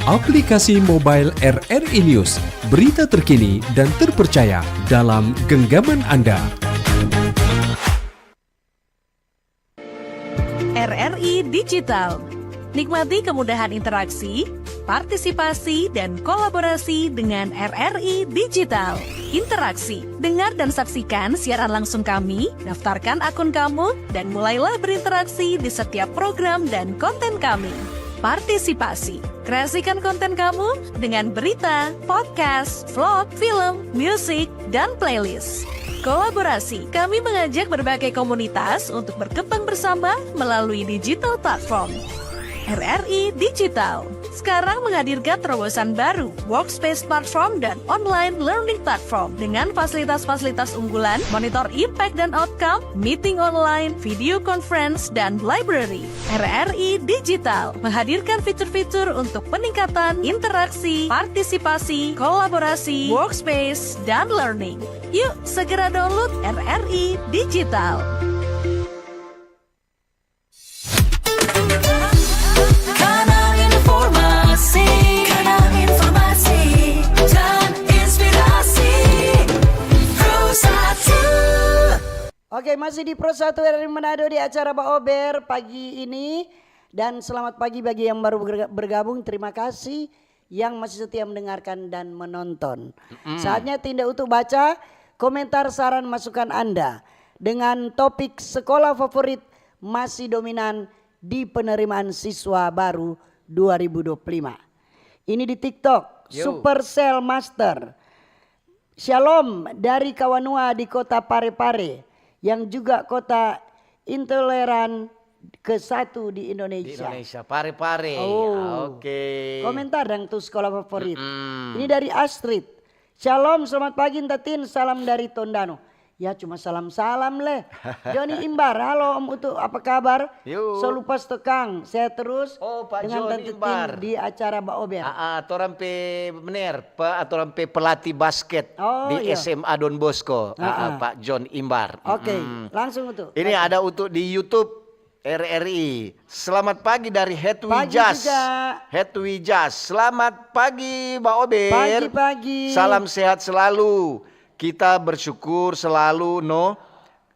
Aplikasi mobile R R I News, berita terkini dan terpercaya dalam genggaman Anda. R R I Digital. Nikmati kemudahan interaksi, partisipasi, dan kolaborasi dengan R R I Digital. Interaksi, dengar dan saksikan siaran langsung kami, daftarkan akun kamu, dan mulailah berinteraksi di setiap program dan konten kami. Partisipasi, kreasikan konten kamu dengan berita, podcast, vlog, film, musik, dan playlist. Kolaborasi, kami mengajak berbagai komunitas untuk berkembang bersama melalui digital platform. R R I Digital sekarang menghadirkan terobosan baru, workspace platform dan online learning platform dengan fasilitas-fasilitas unggulan, monitor impact dan outcome, meeting online, video conference, dan library. R R I Digital menghadirkan fitur-fitur untuk peningkatan interaksi, partisipasi, kolaborasi, workspace, dan learning. Yuk, segera download R R I Digital. Kanal informasi, kanal informasi dan inspirasi. Pro satu. Oke, masih di Pro satu R R I Manado di acara Baober pagi ini. Dan selamat pagi bagi yang baru berga- bergabung. Terima kasih yang masih setia mendengarkan dan menonton. Saatnya Tinda Utu baca komentar, saran, masukan Anda dengan topik sekolah favorit masih dominan di penerimaan siswa baru dua ribu dua puluh lima. Ini di TikTok, Supercell Master. Shalom dari Kawanua di kota Parepare, yang juga kota intoleran ke satu di Indonesia. Di Indonesia, Parepare. Oh. Oke. Komentar dang tu sekolah favorit. Mm-mm. Ini dari Astrid. Shalom, selamat pagi Ntatin, salam dari Tondano. Ya, cuma salam-salam leh. Joni Imbar, halo Om Utu, apa kabar? Yo. So lupa stekang, sehat terus. Oh, Pak Joni Imbar. Di acara Baober. Ah, ah, torang pe mener, pa, torang pe pelatih basket oh, di iya. S M A Don Bosco, ah, ah, Pak John Imbar. Oke, okay, mm. Langsung Utu. Ini ada Utu di YouTube. R R I. Selamat pagi dari Hetwijas. Pagi juga. Hetwijas. Selamat pagi, Mbak Ober. Pagi, pagi. Salam sehat selalu. Kita bersyukur selalu, no.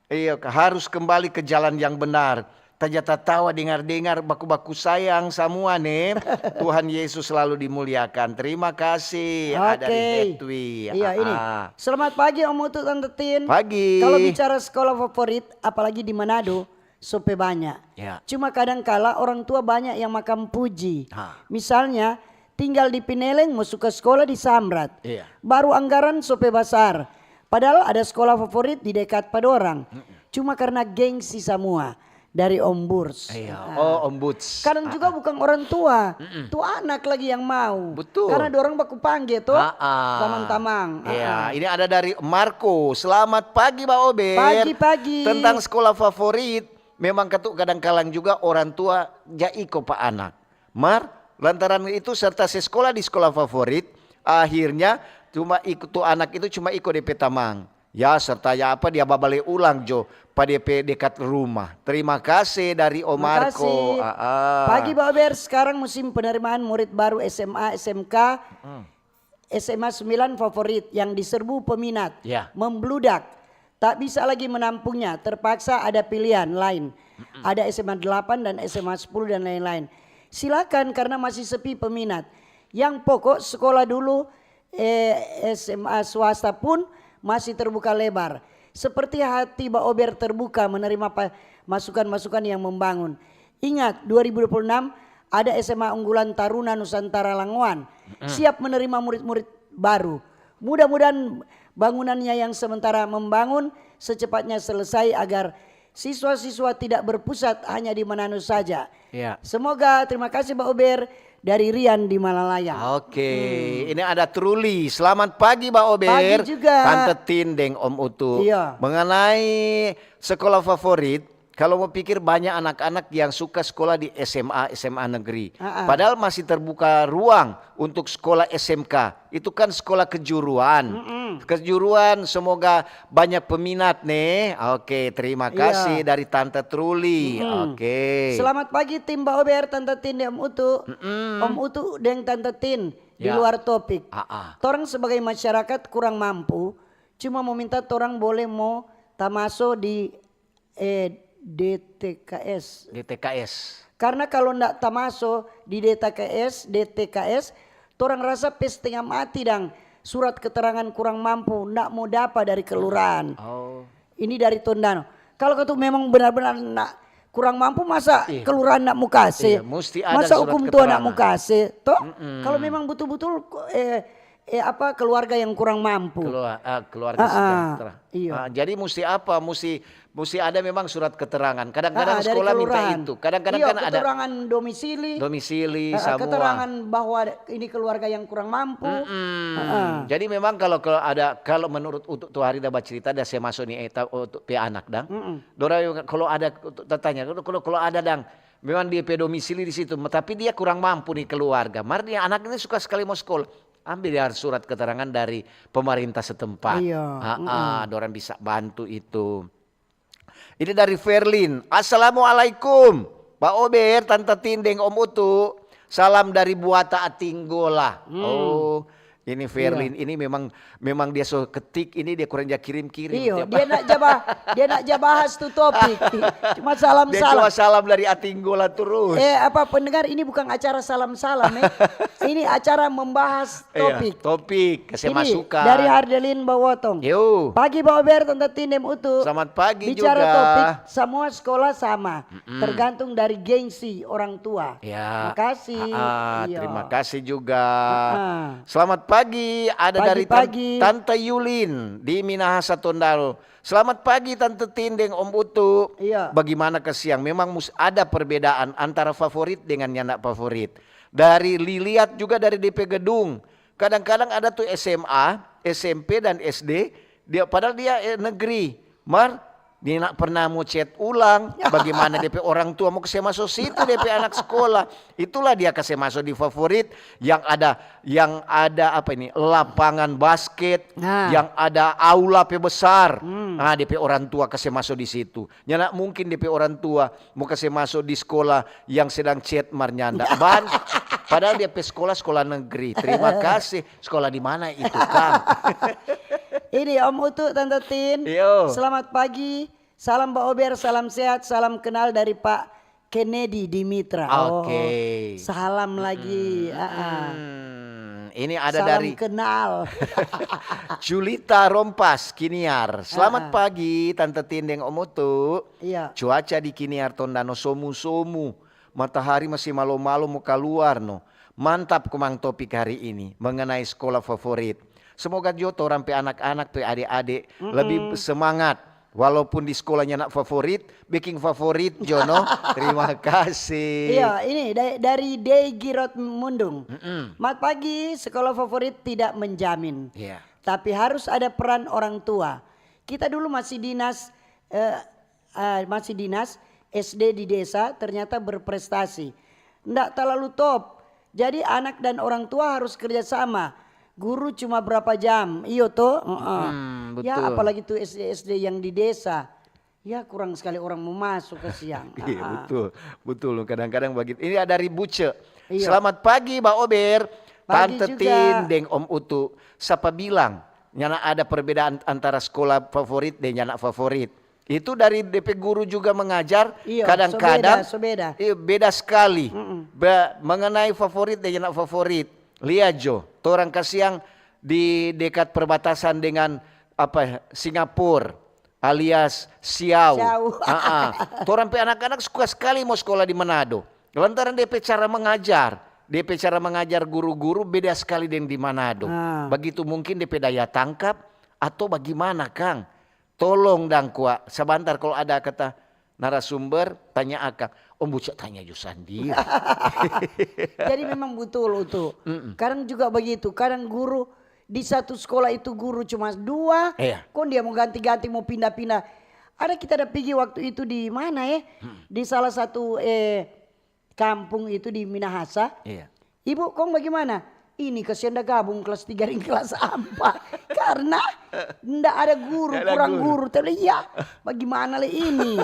Iya, harus kembali ke jalan yang benar. Taja tatawa dengar-dengar baku-baku sayang samua ne. Tuhan Yesus selalu dimuliakan. Terima kasih. Okay. Ada di Hetwi. Iya, ah, ini. Selamat pagi Om Utu, Tante Tin. Pagi. Kalau bicara sekolah favorit, apalagi di Manado, sope banya. Ya. Cuma kadang kala orang tua banya yang makang puji. Ha. Misalnya, tinggal di Pineleng mo suka skola di Samrat. Iya. Baru anggaran sope basar. Padahal ada skola favorit di dekat pa dorang. Mm-mm. Cuma karna gengsi samua dari Om Burs. Iya. Ah. Oh, Om Burs. Kadang juga bukan orang tua, mm-mm, tu anak lagi yang mau. Betul. Karena dorang baku pangge to, tamang-tamang. Iya, ini ada dari Marco. Selamat pagi, Ba Ober. Pagi-pagi. Tentang skola favorit, memang katu kadang kalang juga orang tua ja iko pa anak. Mar, lantaran itu serta se skola di skola favorit, akhirnya cuma iko, tu anak itu cuma iko de pe tamang. Ya, serta ya apa dia babale ulang jo pa depe dekat rumah. Terima kasih dari Om Marco. Makasih. Ah, ah. Pagi Baober, sekarang musim penerimaan murid baru S M A, S M K, S M A sembilan favorit yang diserbu peminat, Ya. membludak. Tak bisa lagi menampungnya, terpaksa ada pilihan lain. Ada S M A delapan dan S M A sepuluh dan lain-lain. Silakan karena masih sepi peminat. Yang pokok sekolah dulu, eh, S M A swasta pun masih terbuka lebar. Seperti hati Baober terbuka menerima pa-, masukan-masukan yang membangun. Ingat, dua ribu dua puluh enam ada S M A unggulan Taruna Nusantara Langoan siap menerima murid-murid baru. Mudah-mudahan bangunannya yang sementara membangun secepatnya selesai agar siswa-siswa tidak berpusat hanya di Manado saja. Ya. Semoga, terima kasih Baober, dari Rian di Malalayang. Oke, ini ada Truli. Selamat pagi, Baober. Pagi juga. Tante Tin deng Om Utu. Iya. Mengenai sekolah favorit, kalau mau pikir banyak anak-anak yang suka sekolah di S M A, S M A negeri. Ah, ah. Padahal masih terbuka ruang untuk sekolah S M K. Itu kan sekolah kejuruan. Kejuruan, semoga banyak peminat nih. Oke, terima Iya. kasih dari Tante Truli. Mm-mm. Oke. Selamat pagi tim Baober, Tante Tin deng Om Utu. Om Utu deng Tante Tin di Ya. luar topik. Ah, ah. Torang sebagai masyarakat kurang mampu, cuma mau minta torang boleh mo tamaso di eh, D T K S. D T K S. Karena kalau ndak tamaso di D T K S, D T K S, torang rasa pe stenga mati dang surat keterangan kurang mampu ndak mo dapa dari kelurahan. Oh. Ini dari Tondano. Kalau katu memang benar-benar ndak kurang mampu, masa Iya. kelurahan ndak mo kase? Iya, musti ada Masa surat hukum tua ndak keterangan. mo kase? Toh? Kalau memang betul-betul eh, eh apa keluarga yang kurang mampu. Kelua- ah, keluarga Ah, ah, sejahtera. Iya. Ah, jadi musti apa? Musti musti ada memang surat keterangan. Kadang-kadang Ah, dari sekolah minta kelurahan. itu. Kadang-kadang Iya, kan ada keterangan domisili. Domisili Ah, semua. Keterangan bahwa ini keluarga yang kurang mampu. Mm-mm. Ah, ah. Jadi memang kalau kalau ada kalau menurut untuk tu hari dah bacerita dah saya masuk ni eh, ta- untuk pe anak dang. Dora kalau ada tatanya kalau kalau kalau ada dang memang dia pe domisili di situ, tapi dia kurang mampu nih keluarga. Mar dia anak ini suka sekali mau sekolah. Ambil dia surat keterangan dari pemerintah setempat. Iya, Ah, ah, dorang bisa bantu itu. Ini dari Ferlin. Assalamualaikum. Pak Ober, Tante Tin deng Om Utu. Salam dari Buata Atinggola. Oh, ini Ferlin. Ini memang memang dia so ketik. Ini dia kurang ja kirim-kirim. Iyo, Tiap- dia nak ja ba-, dia nak ja bahas tu topik. Cuma Dia salam-salam. cuma salam dari Atinggola terus. Eh, apa pendengar, ini bukan acara salam-salam eh. Ini acara membahas Iya, topik. Topik, kasih Ini masukan. Dari Hardelin Bawotong. Yo. Pagi Pak Ober, Tante Tin deng Utu. Selamat pagi Bicara juga. Topik, semua sekolah sama. Tergantung dari gengsi orang tua. Ya. Makasih. Ah, ah, Iya. terima kasih juga. Ah. Selamat pagi, ada dari Tan- Pagi-pagi. Tante Yulin di Minahasa Tondano. Selamat pagi Tante Tin deng Om Utu. Iya. Bagaimana ke siang? Memang mus ada perbedaan antara favorit dengan nyanda favorit. Dari liliat juga dari D P gedung. Kadang-kadang ada tuh S M A, S M P dan S D, dia padahal dia eh, negeri. Mar, dia nak pernah mau chat ulang, bagaimana D P orang tua mau kasih masuk situ D P anak sekolah. Itulah dia kasih masuk di favorit yang ada yang ada apa ini lapangan basket, Nah. yang ada aula pe besar. Nah, D P orang tua kasih masuk di situ. Nyanda mungkin D P orang tua mau kasih masuk di sekolah yang sedang chat mar nyanda. Ban, padahal dia pe sekolah sekolah negeri. Terima kasih. Sekolah di mana itu, Kang? Ini Om Utu, Tante Tin. Yo. Selamat pagi. Salam Pak Ober, salam sehat, salam kenal dari Pak Kennedy Dimitra. Oh, Oke. Salam lagi. Ah, ah. Hmm, ini ada Salam dari kenal. Julita Rompas Kiniar. Selamat Ah, ah. Pagi Tante Tin deng Om Utu. Iya. Cuaca di Kiniar Tondano somu-somu. Matahari masih malo-malo mo kaluar no. Mantap komang topik hari ini mengenai sekolah favorit. Semoga jo torang pe anak-anak pe ade-ade lebih semangat. Walaupun di sekolahnya nak favorit, bikin favorit jo no. Terima kasih. Iya, ini da- dari Dei Girot Mundung. Mat pagi, sekolah favorit tidak menjamin. Iya. Tapi harus ada peran orang tua. Kita dulu masih dinas, eh, eh, masih dinas S D di desa, ternyata berprestasi. Ndak terlalu top. Jadi anak dan orang tua harus kerja sama. Guru cuma berapa jam, iyo to? Heeh. Hmm, Ya, apalagi tu S D-S D yang di desa. Ya, kurang sekali orang mau masuk, kasiang. Iya, betul. Betul. Kadang-kadang begitu. Ini ada dari Buce. Iya. "Selamat pagi, Ba Ober, Tante Tin deng Om Utu. Sapa bilang nyanda ada perbedaan antara sekolah favorit deng nyanda favorit?" Itu dari depe guru juga mengajar, kadang-kadang, iya, beda sekali. Mengenai favorit deng nyanda favorit. Lia jo, torang kasiang di dekat perbatasan dengan apa, Singapura alias Siau. Siau. Torang pe anak-anak suka skali mo skola di Manado. Lantaran depe cara mengajar, depe cara mengajar guru-guru beda skali deng di Manado. Bagitu mungkin depe daya tangkap atau bagimana, kang? Tolong dang kwa, sabantar kalo ada kata narasumber, tanya akang. Om Buce tanya jo sandiri. Jadi memang butul, Utu. Kadang juga bagitu, kadang guru di satu skola itu guru cuma dua, kong dia mo ganti-ganti, mo pinda-pinda. Ada kita ada pigi waktu itu di mana, eh? Di salah satu, eh, kampung itu di Minahasa. Iya. "Ibu, kong bagimana?" "Ini kasiang da gabung kelas tiga deng kelas ampa." Karena nda ada guru, kurang guru. Tapi iya, bagimana le ini?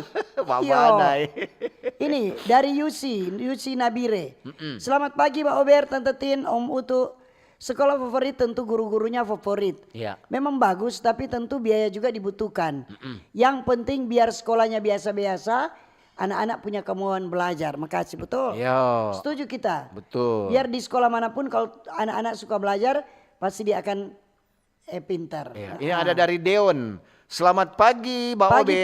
Ini dari Yusi, Yusi Nabire. "Selamat pagi, Ba Ober, Tante Tin, Om Utu. Sekolah favorit tentu guru-gurunya favorit. Iya. Memang bagus, tapi tentu biaya juga dibutuhkan. Yang penting biar sekolahnya biasa-biasa, anak-anak punya kemauan belajar." Makasih, betul. Iya. Setuju kita. Betul. Biar di sekolah manapun, kalau anak-anak suka belajar, pasti dia akan, eh, pintar. Iya. Ini ada dari Deon. "Selamat pagi, Ba Obed,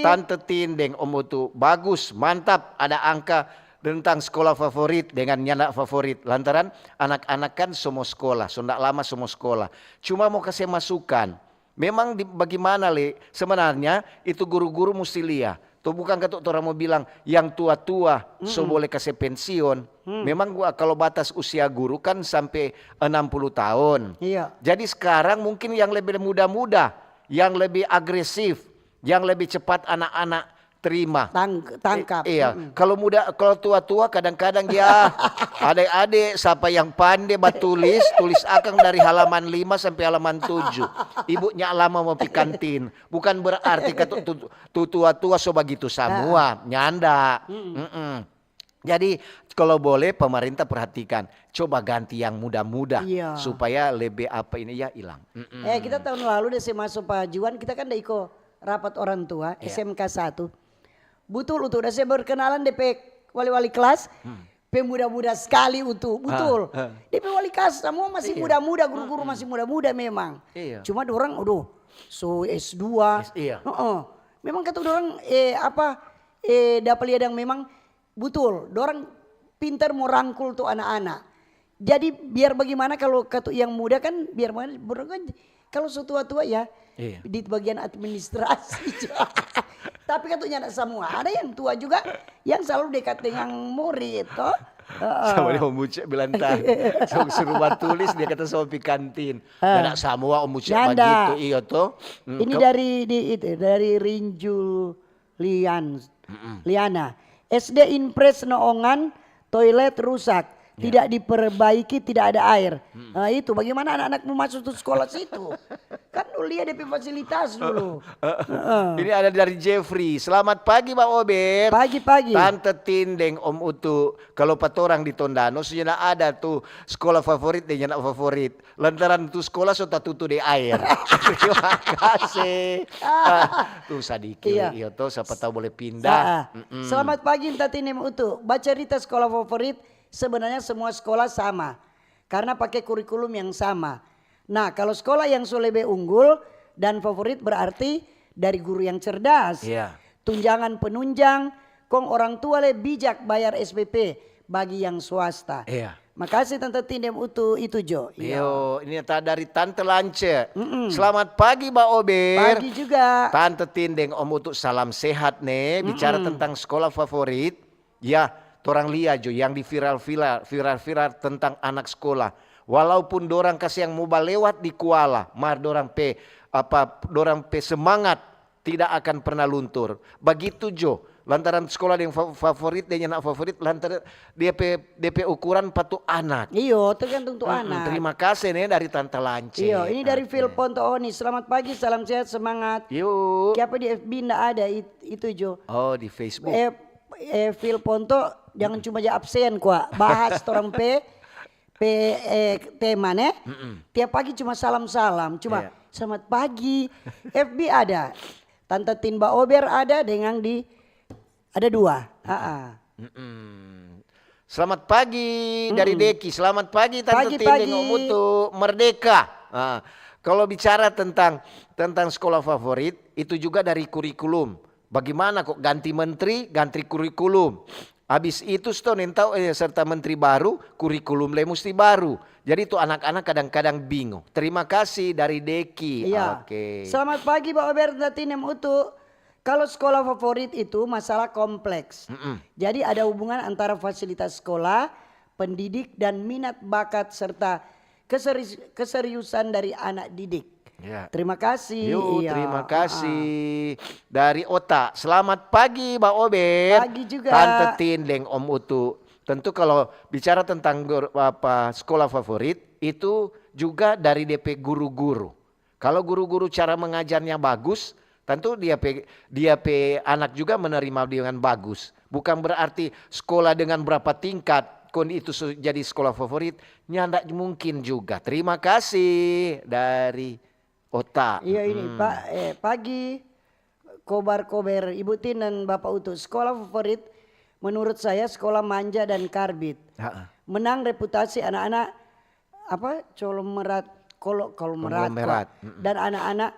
Tante Tin deng Om Utu. Bagus, mantap, ada angka tentang sekolah favorit dengan nyanda favorit. Lantaran anak-anak kan so mo skola, so nda lama so mo skola. Cuma mo kase masukan, memang di, bagimana le, sebenarnya itu guru-guru musti lia. To bukang katu torang mo bilang yang tua-tua so bole kase pensiun. Memang gua, kalo batas usia guru kan sampe enam puluh tahun. Iya. Jadi skarang mungkin yang lebe muda-muda, yang lebe agresif, yang lebe cepat anak-anak terima. Tangkap. Iya. Kalo muda, kalo tua-tua kadang-kadang ya, ade-ade sapa yang pande batulis, tulis akang dari halaman lima sampe halaman tujuh. Ibu nya lama mo pi kantin. Bukan berarti katu tu, tu tua-tua so bagitu samua. Nyanda. Jadi, kalo bole, pemerintah perhatikan, coba ganti yang muda-muda supaya lebe apa ini, ya, ilang. Eh, kita tahun lalu da se maso pa Juan, kita kan da iko rapat orang tua, S M K satu. Butul, Utu, da se berkenalan depe wali-wali kelas, pemuda-muda skali, Utu, butul. Depe wali kelas samua masih muda-muda, guru-guru masih muda-muda memang. Iya. Cuma dorang, aduh, so S dua. Iya. Heeh. Memang katu dorang, eh, apa, eh, dapa lia dang memang butul, dorang pintar mo rangkul tu anak-anak. Jadi biar bagimana kalo katu yang muda kan, biar bagimana, dorang kan kalo so tua-tua ya, di bagian administrasi. Tapi katu nyanda samua, ada yang tua juga yang selalu dekat dengan murid, to. Sama dia Om Uce bilang tadi, so suruh batulis, dia kata so pi kantin. Nyanda samua Om Uce bagitu, iyo to. Ini dari, di, itu, dari Rinjul Lian, Liana. S D Impres Noongan, toilet rusak, tidak diperbaiki, tidak ada air. Nah, itu bagaimana anak-anak mau masuk tu sekolah situ? Kan dulu lia depe fasilitas dulu. Ini ada dari Jeffrey. "Selamat pagi, Ba Obed. Pagi-pagi. Tante Tin deng Om Utu. Kalo pa torang di Tondano, so nyanda ada tu sekolah favorit deng nyanda favorit. Lantaran tu skola so tatutu deng aer." Terima kasih. Ah, tu sadiki, iyo to, sapa tau bole pindah. Selamat pagi, Tante Tin deng Om Utu. Bacarita skola favorit, sebenarnya semua skola sama, karena pake kurikulum yang sama. Nah, kalo skola yang so lebe unggul dan favorit, berarti dari guru yang cerdas. Iya. Tunjangan penunjang, kong orang tua le bijak bayar S P P bagi yang swasta. Iya. Makasih Tante Tin deng Om Utu, itu jo. Iyo, ini ta-, dari Tante Lance. "Selamat pagi, Ba Ober." Pagi juga. Tante Tin deng Om Utu, salam sehat ne. Bicara tentang skola favorit, ya, torang lia jo yang di viral-viral, viral-viral tentang anak skola. Walaupun dorang kasiang mo balewat di kuala, mar dorang pe, apa, dorang pe semangat tidak akan pernah luntur. Bagitu jo Lantaran sekolah deng fa-, favorit, deng nyanda favorit, lantaran dia pe, dia pe ukuran pa tu anak. Iyo, tergantung tu Mm-mm, anak. Terima kasih nih dari Tante Lance. Iyo, ini dari Oke. Phil Ponto Oni. Selamat pagi, salam sehat, semangat. Yuk. Kiapa di F B ndak ada it- itu, Jo? Oh, di Facebook. Eh, eh, Phil Ponto, jangan cuma ja absen kwa. Bahas torang pe, pe eh, tema, ne? Mm-mm. Tiap pagi cuma salam-salam, cuma Iya. selamat pagi. F B ada. Tante Tin Baober ada, dengan di ada dua. Ha-ha. Mm-mm. Selamat pagi dari Deki. Selamat pagi Tante Pagi, Tin deng pagi. Om Utu. Merdeka. Ah, kalau bicara tentang tentang sekolah favorit, itu juga dari kurikulum. Bagaimana kok ganti menteri, ganti kurikulum? Habis itu Stone yang tahu eh, serta menteri baru, kurikulum le musti baru. Jadi itu anak-anak kadang-kadang bingung. Terima kasih dari Deki. Iya. Oke. Selamat pagi, Baober, Tante Tin, Om Utu. Kalau sekolah favorit itu masalah kompleks. Mm-mm. Jadi ada hubungan antara fasilitas sekolah, pendidik, dan minat bakat serta keseri- keseriusan dari anak didik. Ya. Terima kasih. Yo, Iya. terima Ha-ha. kasih. Dari Ota, selamat pagi Mbak Ober. Pagi juga. Tante Tin deng Om Utu. Tentu kalau bicara tentang gur- apa sekolah favorit, itu juga dari D P guru-guru. Kalau guru-guru cara mengajarnya bagus, tentu dia pe, dia pe anak juga menerima dengan bagus. Bukan berarti sekolah dengan berapa tingkat, kon itu su- jadi sekolah favorit, nyanda mungkin juga. Terima kasih dari Ota. Iya ini Hmm. Pak, eh, pagi kobar-kober Ibu Tin dan Bapak Utu. Sekolah favorit menurut saya sekolah Manja dan Karbit. Ha-ha. Menang reputasi anak-anak apa konglomerat kolo konglomerat Konglomerat, kok. Dan anak-anak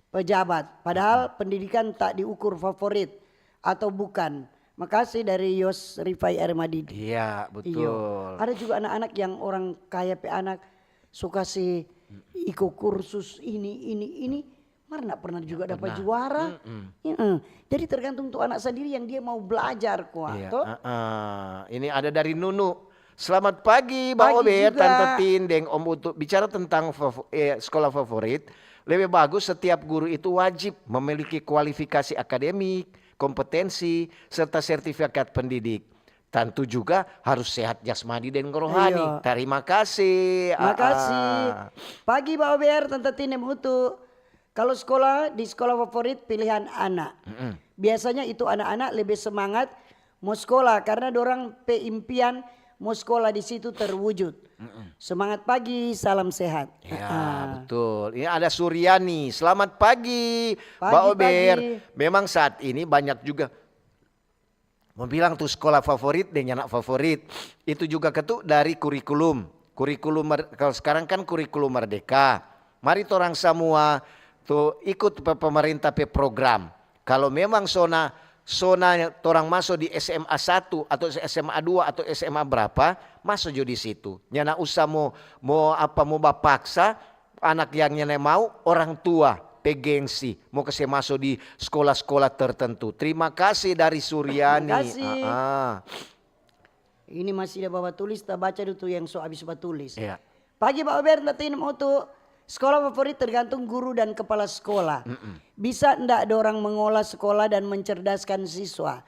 pejabat. Padahal pendidikan tak diukur favorit atau bukan. Makasih dari Yos Rifai R Madidi. Iya, Iyo. betul. Ada juga anak-anak yang orang kaya pe anak suka si iko kursus ini ini ini, mar ndak pernah juga dapat pernah. Juara. Mm-mm. Iya. Jadi tergantung tu anak sendiri yang dia mau belajar kwa Iya, to. Heeh. Ini ada dari Nunu. Selamat pagi, Mbak Pagi Ober, juga. Tante Tin, deng Om Utu. Bicara tentang favo- eh, sekolah favorit, lebih bagus setiap guru itu wajib memiliki kualifikasi akademik, kompetensi, serta sertifikat pendidik. Tentu juga harus sehat jasmani dan rohani. Iya. Terima kasih. Makasih. Ah, ah. Pagi Mbak Ober, Tante Tin deng Utu. Kalau sekolah, di sekolah favorit pilihan anak. Mm-mm. Biasanya itu anak-anak lebih semangat mo sekolah karena dorang pe impian mo sekolah di situ terwujud. Semangat pagi, salam sehat. Ya, Ah. betul. Ini ada Suryani. Selamat pagi, Pagi, Mbak Ober. pagi. Memang saat ini banyak juga mau bilang tuh sekolah favorit deng anak favorit. Itu juga ketu dari kurikulum. Kurikulum mer- kalau sekarang kan kurikulum merdeka. Mari torang semua tuh ikut pe- pemerintah pe program. Kalau memang sona sona torang maso di S M A satu atau S M A dua atau S M A berapa, maso jo di situ. Nyanda usah mo mo apa mo bapaksa anak yang nyanda mau, orang tua pe gengsi mo kase maso di sekolah-sekolah tertentu. Terima kasih dari Suryani. Terima kasih. Ah, ah. Ini masih ada baba tulis, ta baca dulu tu yang so abis batulis. Iya. Pagi Mbak Ober, Tante Tin deng Utu. Sekolah favorit tergantung guru dan kepala sekolah. Bisa ndak dorang mengolah sekolah dan mencerdaskan siswa?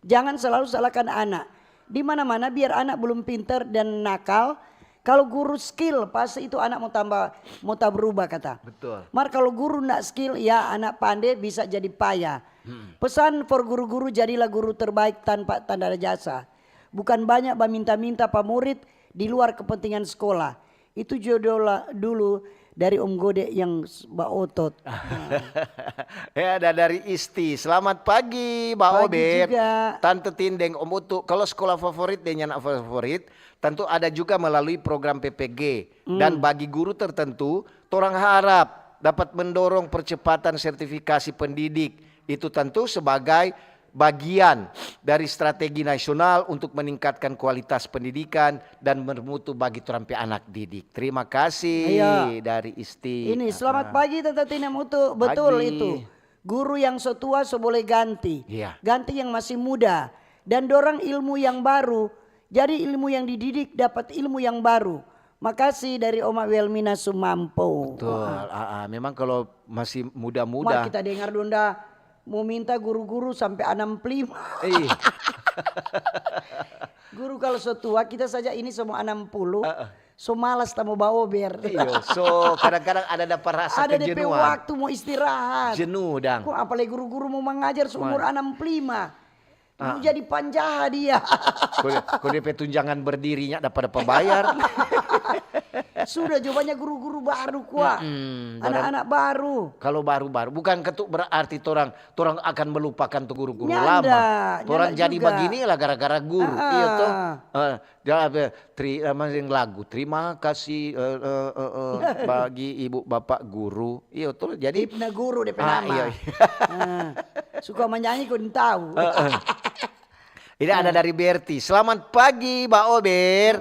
Jangan selalu salahkan anak. Di mana-mana biar anak belum pinter dan nakal, kalau guru skill pasti itu anak mau tambah, mau ta berubah kata. Betul. Mar kalau guru ndak skill, ya anak pande bisa jadi paya. Pesan for guru-guru, jadilah guru terbaik tanpa tanda jasa. Bukan banyak baminta-minta pa murid di luar kepentingan sekolah. Itu jo dola dulu dari Om Gode yang s- baotot. Ya, ada dari Isti. Selamat pagi, Mbak Pagi Ober. juga. Tante Tin deng Om Utu. Kalau sekolah favorit deng anak favorit, tentu ada juga melalui program P P G. Dan bagi guru tertentu, torang harap dapat mendorong percepatan sertifikasi pendidik. Itu tentu sebagai bagian dari strategi nasional untuk meningkatkan kualitas pendidikan dan bermutu bagi torang pe anak didik. Terima kasih Iya. dari Isti. Ini selamat Ah. pagi Tante Tin deng Utu. Betul Pagi. Itu. Guru yang so tua so boleh ganti. Iya. Ganti yang masih muda. Dan dorang ilmu yang baru. Jadi ilmu yang dididik dapat ilmu yang baru. Makasih dari Oma Wilmina Sumampo. Betul. Wah. Ah, ah. Memang kalau masih Mar muda-muda. kita dengar donda Mo minta guru-guru sampe anam puluh lima. Ih. Guru kalo so tua, kita saja ini so mo anam puluh, Heeh. so malas ta mo baober. Iyo, so kadang-kadang ada dapa rasa Ada depe kejenuhan. Waktu mo istirahat. Jenuh dang. Kong apalagi guru-guru mo mangajar seumur Mai. Anam puluh lima. Mo Ah. Jadi panjaha dia. Ko de-, ko depe tunjangan berdirinya dapa-dapa bayar. Sudah jo banya guru-guru baru kwa. Mm-mm, Anak-anak baru. Kalau baru-baru, bukan ketuk berarti torang, torang akan melupakan tu guru-guru Nyanda, lama. Torang nyanda jadi juga. Begini lah gara-gara guru. Ah. Iya toh. Eh, dia apa, tri, eh, masing lagu, "Terima kasih, eh, eh, eh, eh, bagi ibu bapak guru." Iya toh, jadi Hipna guru depe Ah, nama. Iya, iya. Ah. Suka manyanyi kong tau. Ini ada dari Berti. "Selamat pagi, Ba Ober.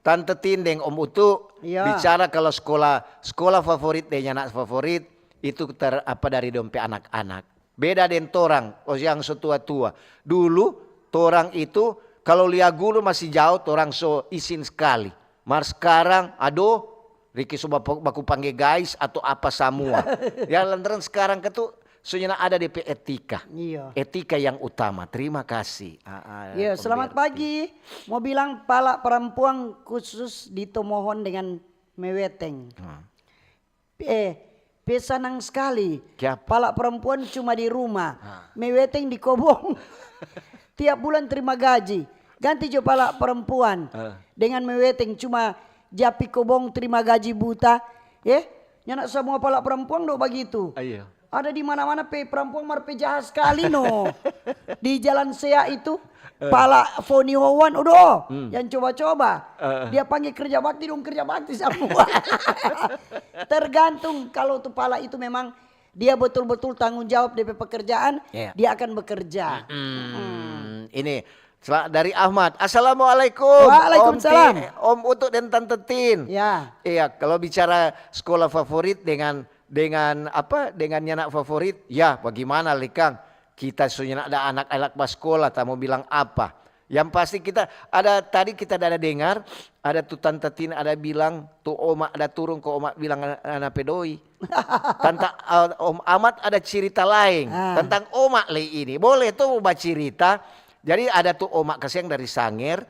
Tante Tin deng Om Utu. Iya. Bicara kalau sekolah, sekolah favorit deng anak favorit, itu ter, apa, dari dong pe anak-anak. Beda deng torang, oh, yang so tua-tua. Dulu, torang itu, kalau lia guru masih jao, torang so isin skali. Mar skarang, adoh, Riki so baku, baku pangge guys atau apa samua. Ya, lantaran skarang katu, so nyanda ada depe etika. Iya. Etika yang utama. Terima kasih." Ah, ah, Iya, Om selamat Berti. Pagi. Mau bilang pala perempuan khusus ditomohon dengan meweteng. Hmm. Eh, pe sanang skali. Kiapa? Pala perempuan cuma di rumah, Ah. meweteng di kobong. Tiap bulan terima gaji. Ganti jo pala perempuan Ah. dengan meweteng, cuma ja pi kobong terima gaji buta. Eh, nyanda samua pala perempuan do bagitu. Ah, iya. Ada di mana-mana pe perempuan mar pe jaha skali no. Di Jalan Sea itu, pala foni howan, odo, yang coba-coba. Eh. Dia pangge kerja bakti, dong kerja bakti samua. Tergantung kalau tu pala itu memang dia betul-betul tanggung jawab depe pekerjaan, Iya. Dia akan bekerja. Hmm, ini sel-, dari Ahmad. "Assalamualaikum, Om Waalaikumsalam. Tin, Om Utu dan Tante Tin." Ya. Iya, kalau bicara sekolah favorit dengan, dengan apa, dengan nyanak favorit, ya bagaimana lei kang? Kita so nyanda ada anak-anak baskola, ta mo bilang apa? Yang pasti kita ada, tadi kita ada dengar, ada tu Tante Tin ada bilang, tu oma ada turung, ko oma bilang ana, ana pe doi. Tanta, eh, Om Amat ada cirita laeng Ah. tentang oma lei ini. Boleh to mo bacirita? Jadi ada tu oma kasiang dari Sanger,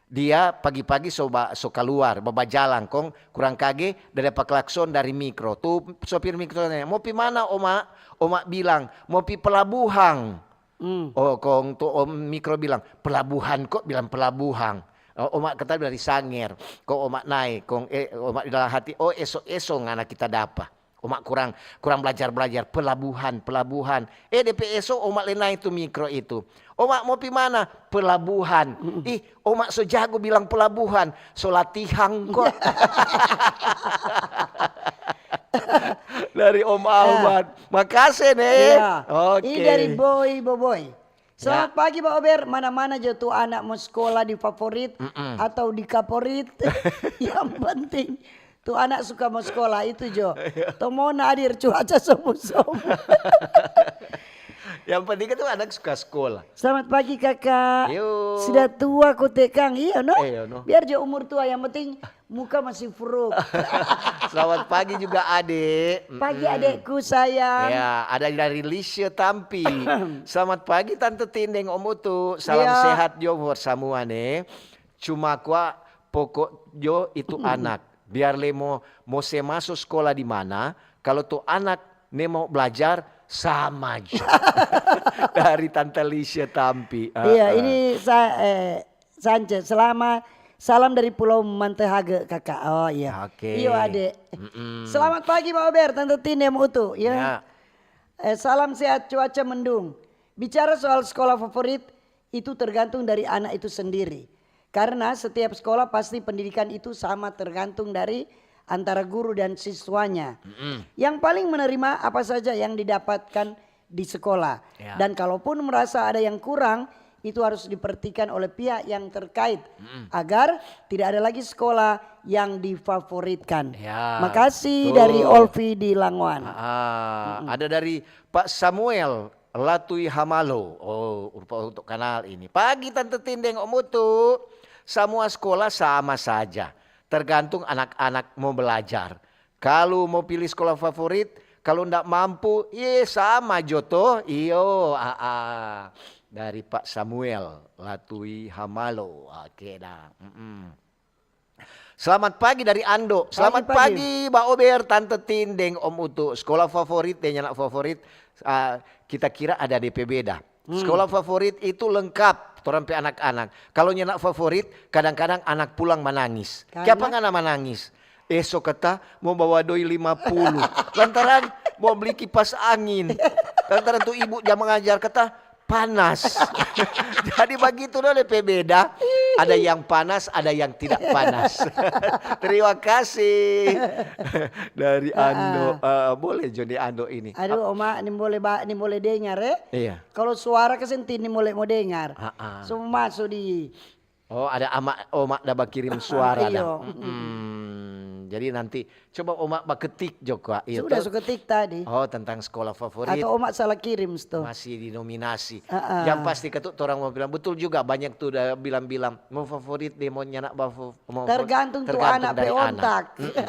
dia pagi-pagi so ba, so kaluar, babajalang kong kurang kage, da dapa klakson dari mikro. Tu sopir mikro tanya, "Mo pi mana, Oma?" Oma bilang, "Mo pi pelabuhan." Hmm. Oh, kong tu Om Mikro bilang, "Pelabuhan kok bilang pelabuhan." Oh, Oma kata dari Sanger, kong Oma nae, kong, eh, Oma di dalam hati, "Oh, eso-eso ngana kita dapa." Oma kurang, kurang blajar-blajar, "Pelabuhan, pelabuhan." Eh, depe eso Oma le nae tu Mikro itu. "Oma mo pi mana?" "Pelabuhan." "Ih, Oma so jago bilang pelabuhan, so latihan kok." Dari Om Alwan. Makase ne. Iya. Oke. Ini dari Boy Boboy. Selamat Ya. Pagi, Ba Ober. Mana-mana jo tu anak mo skola di favorit Mm-mm. atau di kaporit. Yang penting tu anak suka mo skola itu jo. Iya. Tomona adir cuaca somu-somu. Yang penting itu anak suka sekolah. Selamat pagi, Kakak. Yo. Sudah tua kote kang, iyo no? Iyo, no. Biar jo umur tua, yang penting muka masih furuk. Selamat pagi juga, Ade. Pagi, Mm-mm. Adekku sayang. Ya, ada dari Lisha Tampi. "Selamat pagi, Tante Tin deng Om Utu. Salam Iya. Sehat jo for samua ne. Cuma kwa pokok jo itu anak. Biar le mo, mo se maso skola di mana, kalo tu anak ne mo blajar, sama jo." Dari Tante Lisha Tampi. Iya, Heeh. Ini sa, eh, Sance, selama, salam dari Pulau Mantehage, Kakak. Oh, iya. Oke. Iyo, Ade. Mm-mm. Selamat pagi, Ba Ober, Tante Tin deng Om Utu. Ya. Ya. Eh, salam sehat, cuaca mendung. Bicara soal sekolah favorit, itu tergantung dari anak itu sendiri. Karena setiap sekolah pasti pendidikan itu sama tergantung dari antara guru dan siswanya. Mm-mm. Yang paling menerima apa saja yang didapatkan di sekolah. Ya. Dan kalaupun merasa ada yang kurang, itu harus diperhatikan oleh pihak yang terkait agar tidak ada lagi sekolah yang difavoritkan. Ya, Makasih betul. Dari Olvi di Langoan. Ah, ada dari Pak Samuel Latui Hamalo. Oh, rupa untuk kanal ini. Pagi Tante Tin deng Om Utu. Samua skola sama saja. Tergantung anak-anak mo belajar. Kalu mo pilih skola favorit, Kalau ndak mampu, ye sama jo to. Iyo, aa. Dari Pak Samuel Latui Hamalo. Oke dah. Mm-mm. Selamat pagi dari Ando. Selamat pagi, Ba Ober, Tante Tin, deng Om Utu. Sekolah favorit deng nyanda favorit, ah, kita kira ada depe beda. Sekolah favorit itu lengkap torang pe anak-anak. Kalau nyanda favorit, kadang-kadang anak pulang manangis. Karena? Kiapa ngana manangis? Eso kata mo bawa doi lima puluh. Lantaran mo bli kipas angin. Lantaran tu ibu jang mangajar kata panas. Jadi bagitu dole pe beda. Ada yang panas, ada yang tidak panas. Terima kasih. Dari Ando. Eh, boleh jo ni Ando ini. Aduh, Oma, nimbole ba, nimbole dengar, eh. Iya. Kalau suara ka seng nimbole mo dengar. Ah, ah. So maso di Oh, ada ama, oma da bakirim suara dah. Iyo. Mm-mm. Jadi nanti coba oma baketik jo kwa. Iyo, sudah su ketik tadi. Oh, tentang sekolah favorit. Atau oma salah kirim sto. Masih di nominasi. Yang pasti katu torang mo bilang, betul juga, banyak tu da bilang-bilang, mo favorit deh, mo nyanda ba fo-, mo fo-, tergantung tu anak pe ontak. Mm-mm.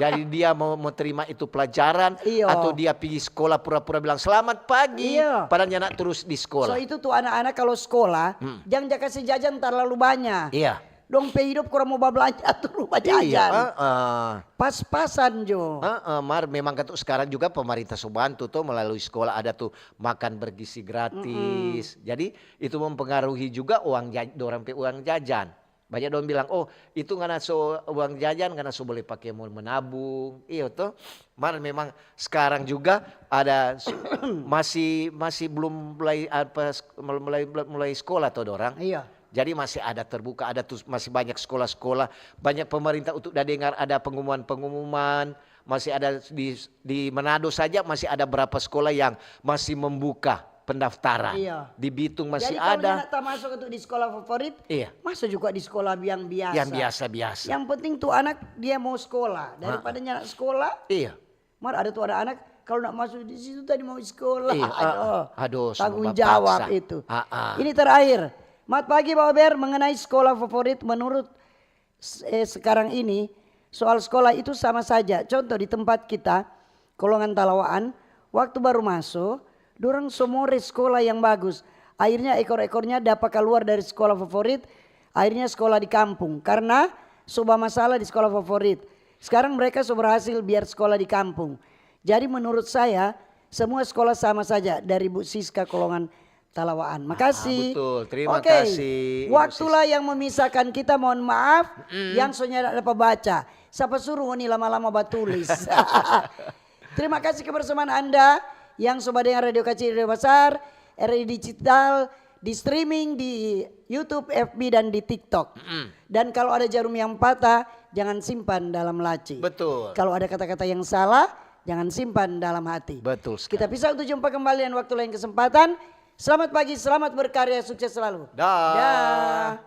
Jadi dia mo, mo terima itu pelajaran, iyo, atau dia pigi sekolah pura-pura bilang, "Selamat pagi," iyo, padahal nyanda terus di sekolah. So itu tu anak-anak kalau sekolah, jang ja kase jajan talalu banya. Iya. Dong pe hidop kurang mo bablanja tu lu bajajan. Iya, heeh. Pas-pasan jo. Heeh, mar memang katu sekarang juga pemerintah so bantu to melalui sekolah ada tu makan bergizi gratis. Mm-mm. Jadi itu mempengaruhi juga uang ja-, dorang pe uang jajan. Banyak dong bilang, "Oh, itu ngana so uang jajan, ngana so boleh pake mo menabung." Iyo to. Mar memang sekarang juga ada s-, masih, masih belum mulai apa, s-, mulai, mulai, mulai sekolah to dorang. Iya. Jadi masih ada terbuka, ada tu masih banyak sekolah-sekolah, banyak pemerintah untuk da dengar ada pengumuman-pengumuman, masih ada di, di Manado saja masih ada berapa sekolah yang masih membuka pendaftaran. Iya. Di Bitung masih ada. Jadi kalau nyanda tamasuk itu di sekolah favorit, iya, masuk juga di sekolah yang biasa. Yang biasa-biasa. Yang penting tu anak dia mau sekolah, daripada nyanda sekolah. Iya. Mar ada tu anak-anak, kalau nak masuk di situ tadi mau sekolah. Iya, aduh, tanggung jawab itu. Ini terakhir. Mat pagi, Ba Ober, mengenai sekolah favorit menurut s-, eh, sekarang ini, soal sekolah itu sama saja. Contoh di tempat kita, Kolongan Talawaan, waktu baru maso, dorang so more sekolah yang bagus. Akhirnya ekor-ekornya dapa kaluar dari sekolah favorit, akhirnya sekolah di kampung. Karena so bamasalah di sekolah favorit. Sekarang mereka so berhasil biar sekolah di kampung. Jadi menurut saya, semua sekolah sama saja dari Bu Siska Kolongan Talawaan. Makasih. Ah, betul. Terima kasih, Ibu Siska. Oke, waktulah yang memisahkan kita, mohon maaf, yang so nyanda dapa baca. Sapa suruh ngoni lama-lama batulis? Terima kasih kebersamaan Anda yang so badengar Radio Kacil, Radio Basar, R R I Digital, di streaming di YouTube, F B, dan di TikTok. Mm-mm. Dan kalau ada jarum yang patah, jangan simpan dalam laci. Betul. Kalau ada kata-kata yang salah, jangan simpan dalam hati. Betul sekali. Kita pisah untuk jumpa kembali lain waktu, lain kesempatan. Selamat pagi, selamat berkarya, sukses selalu. Dah. Dah.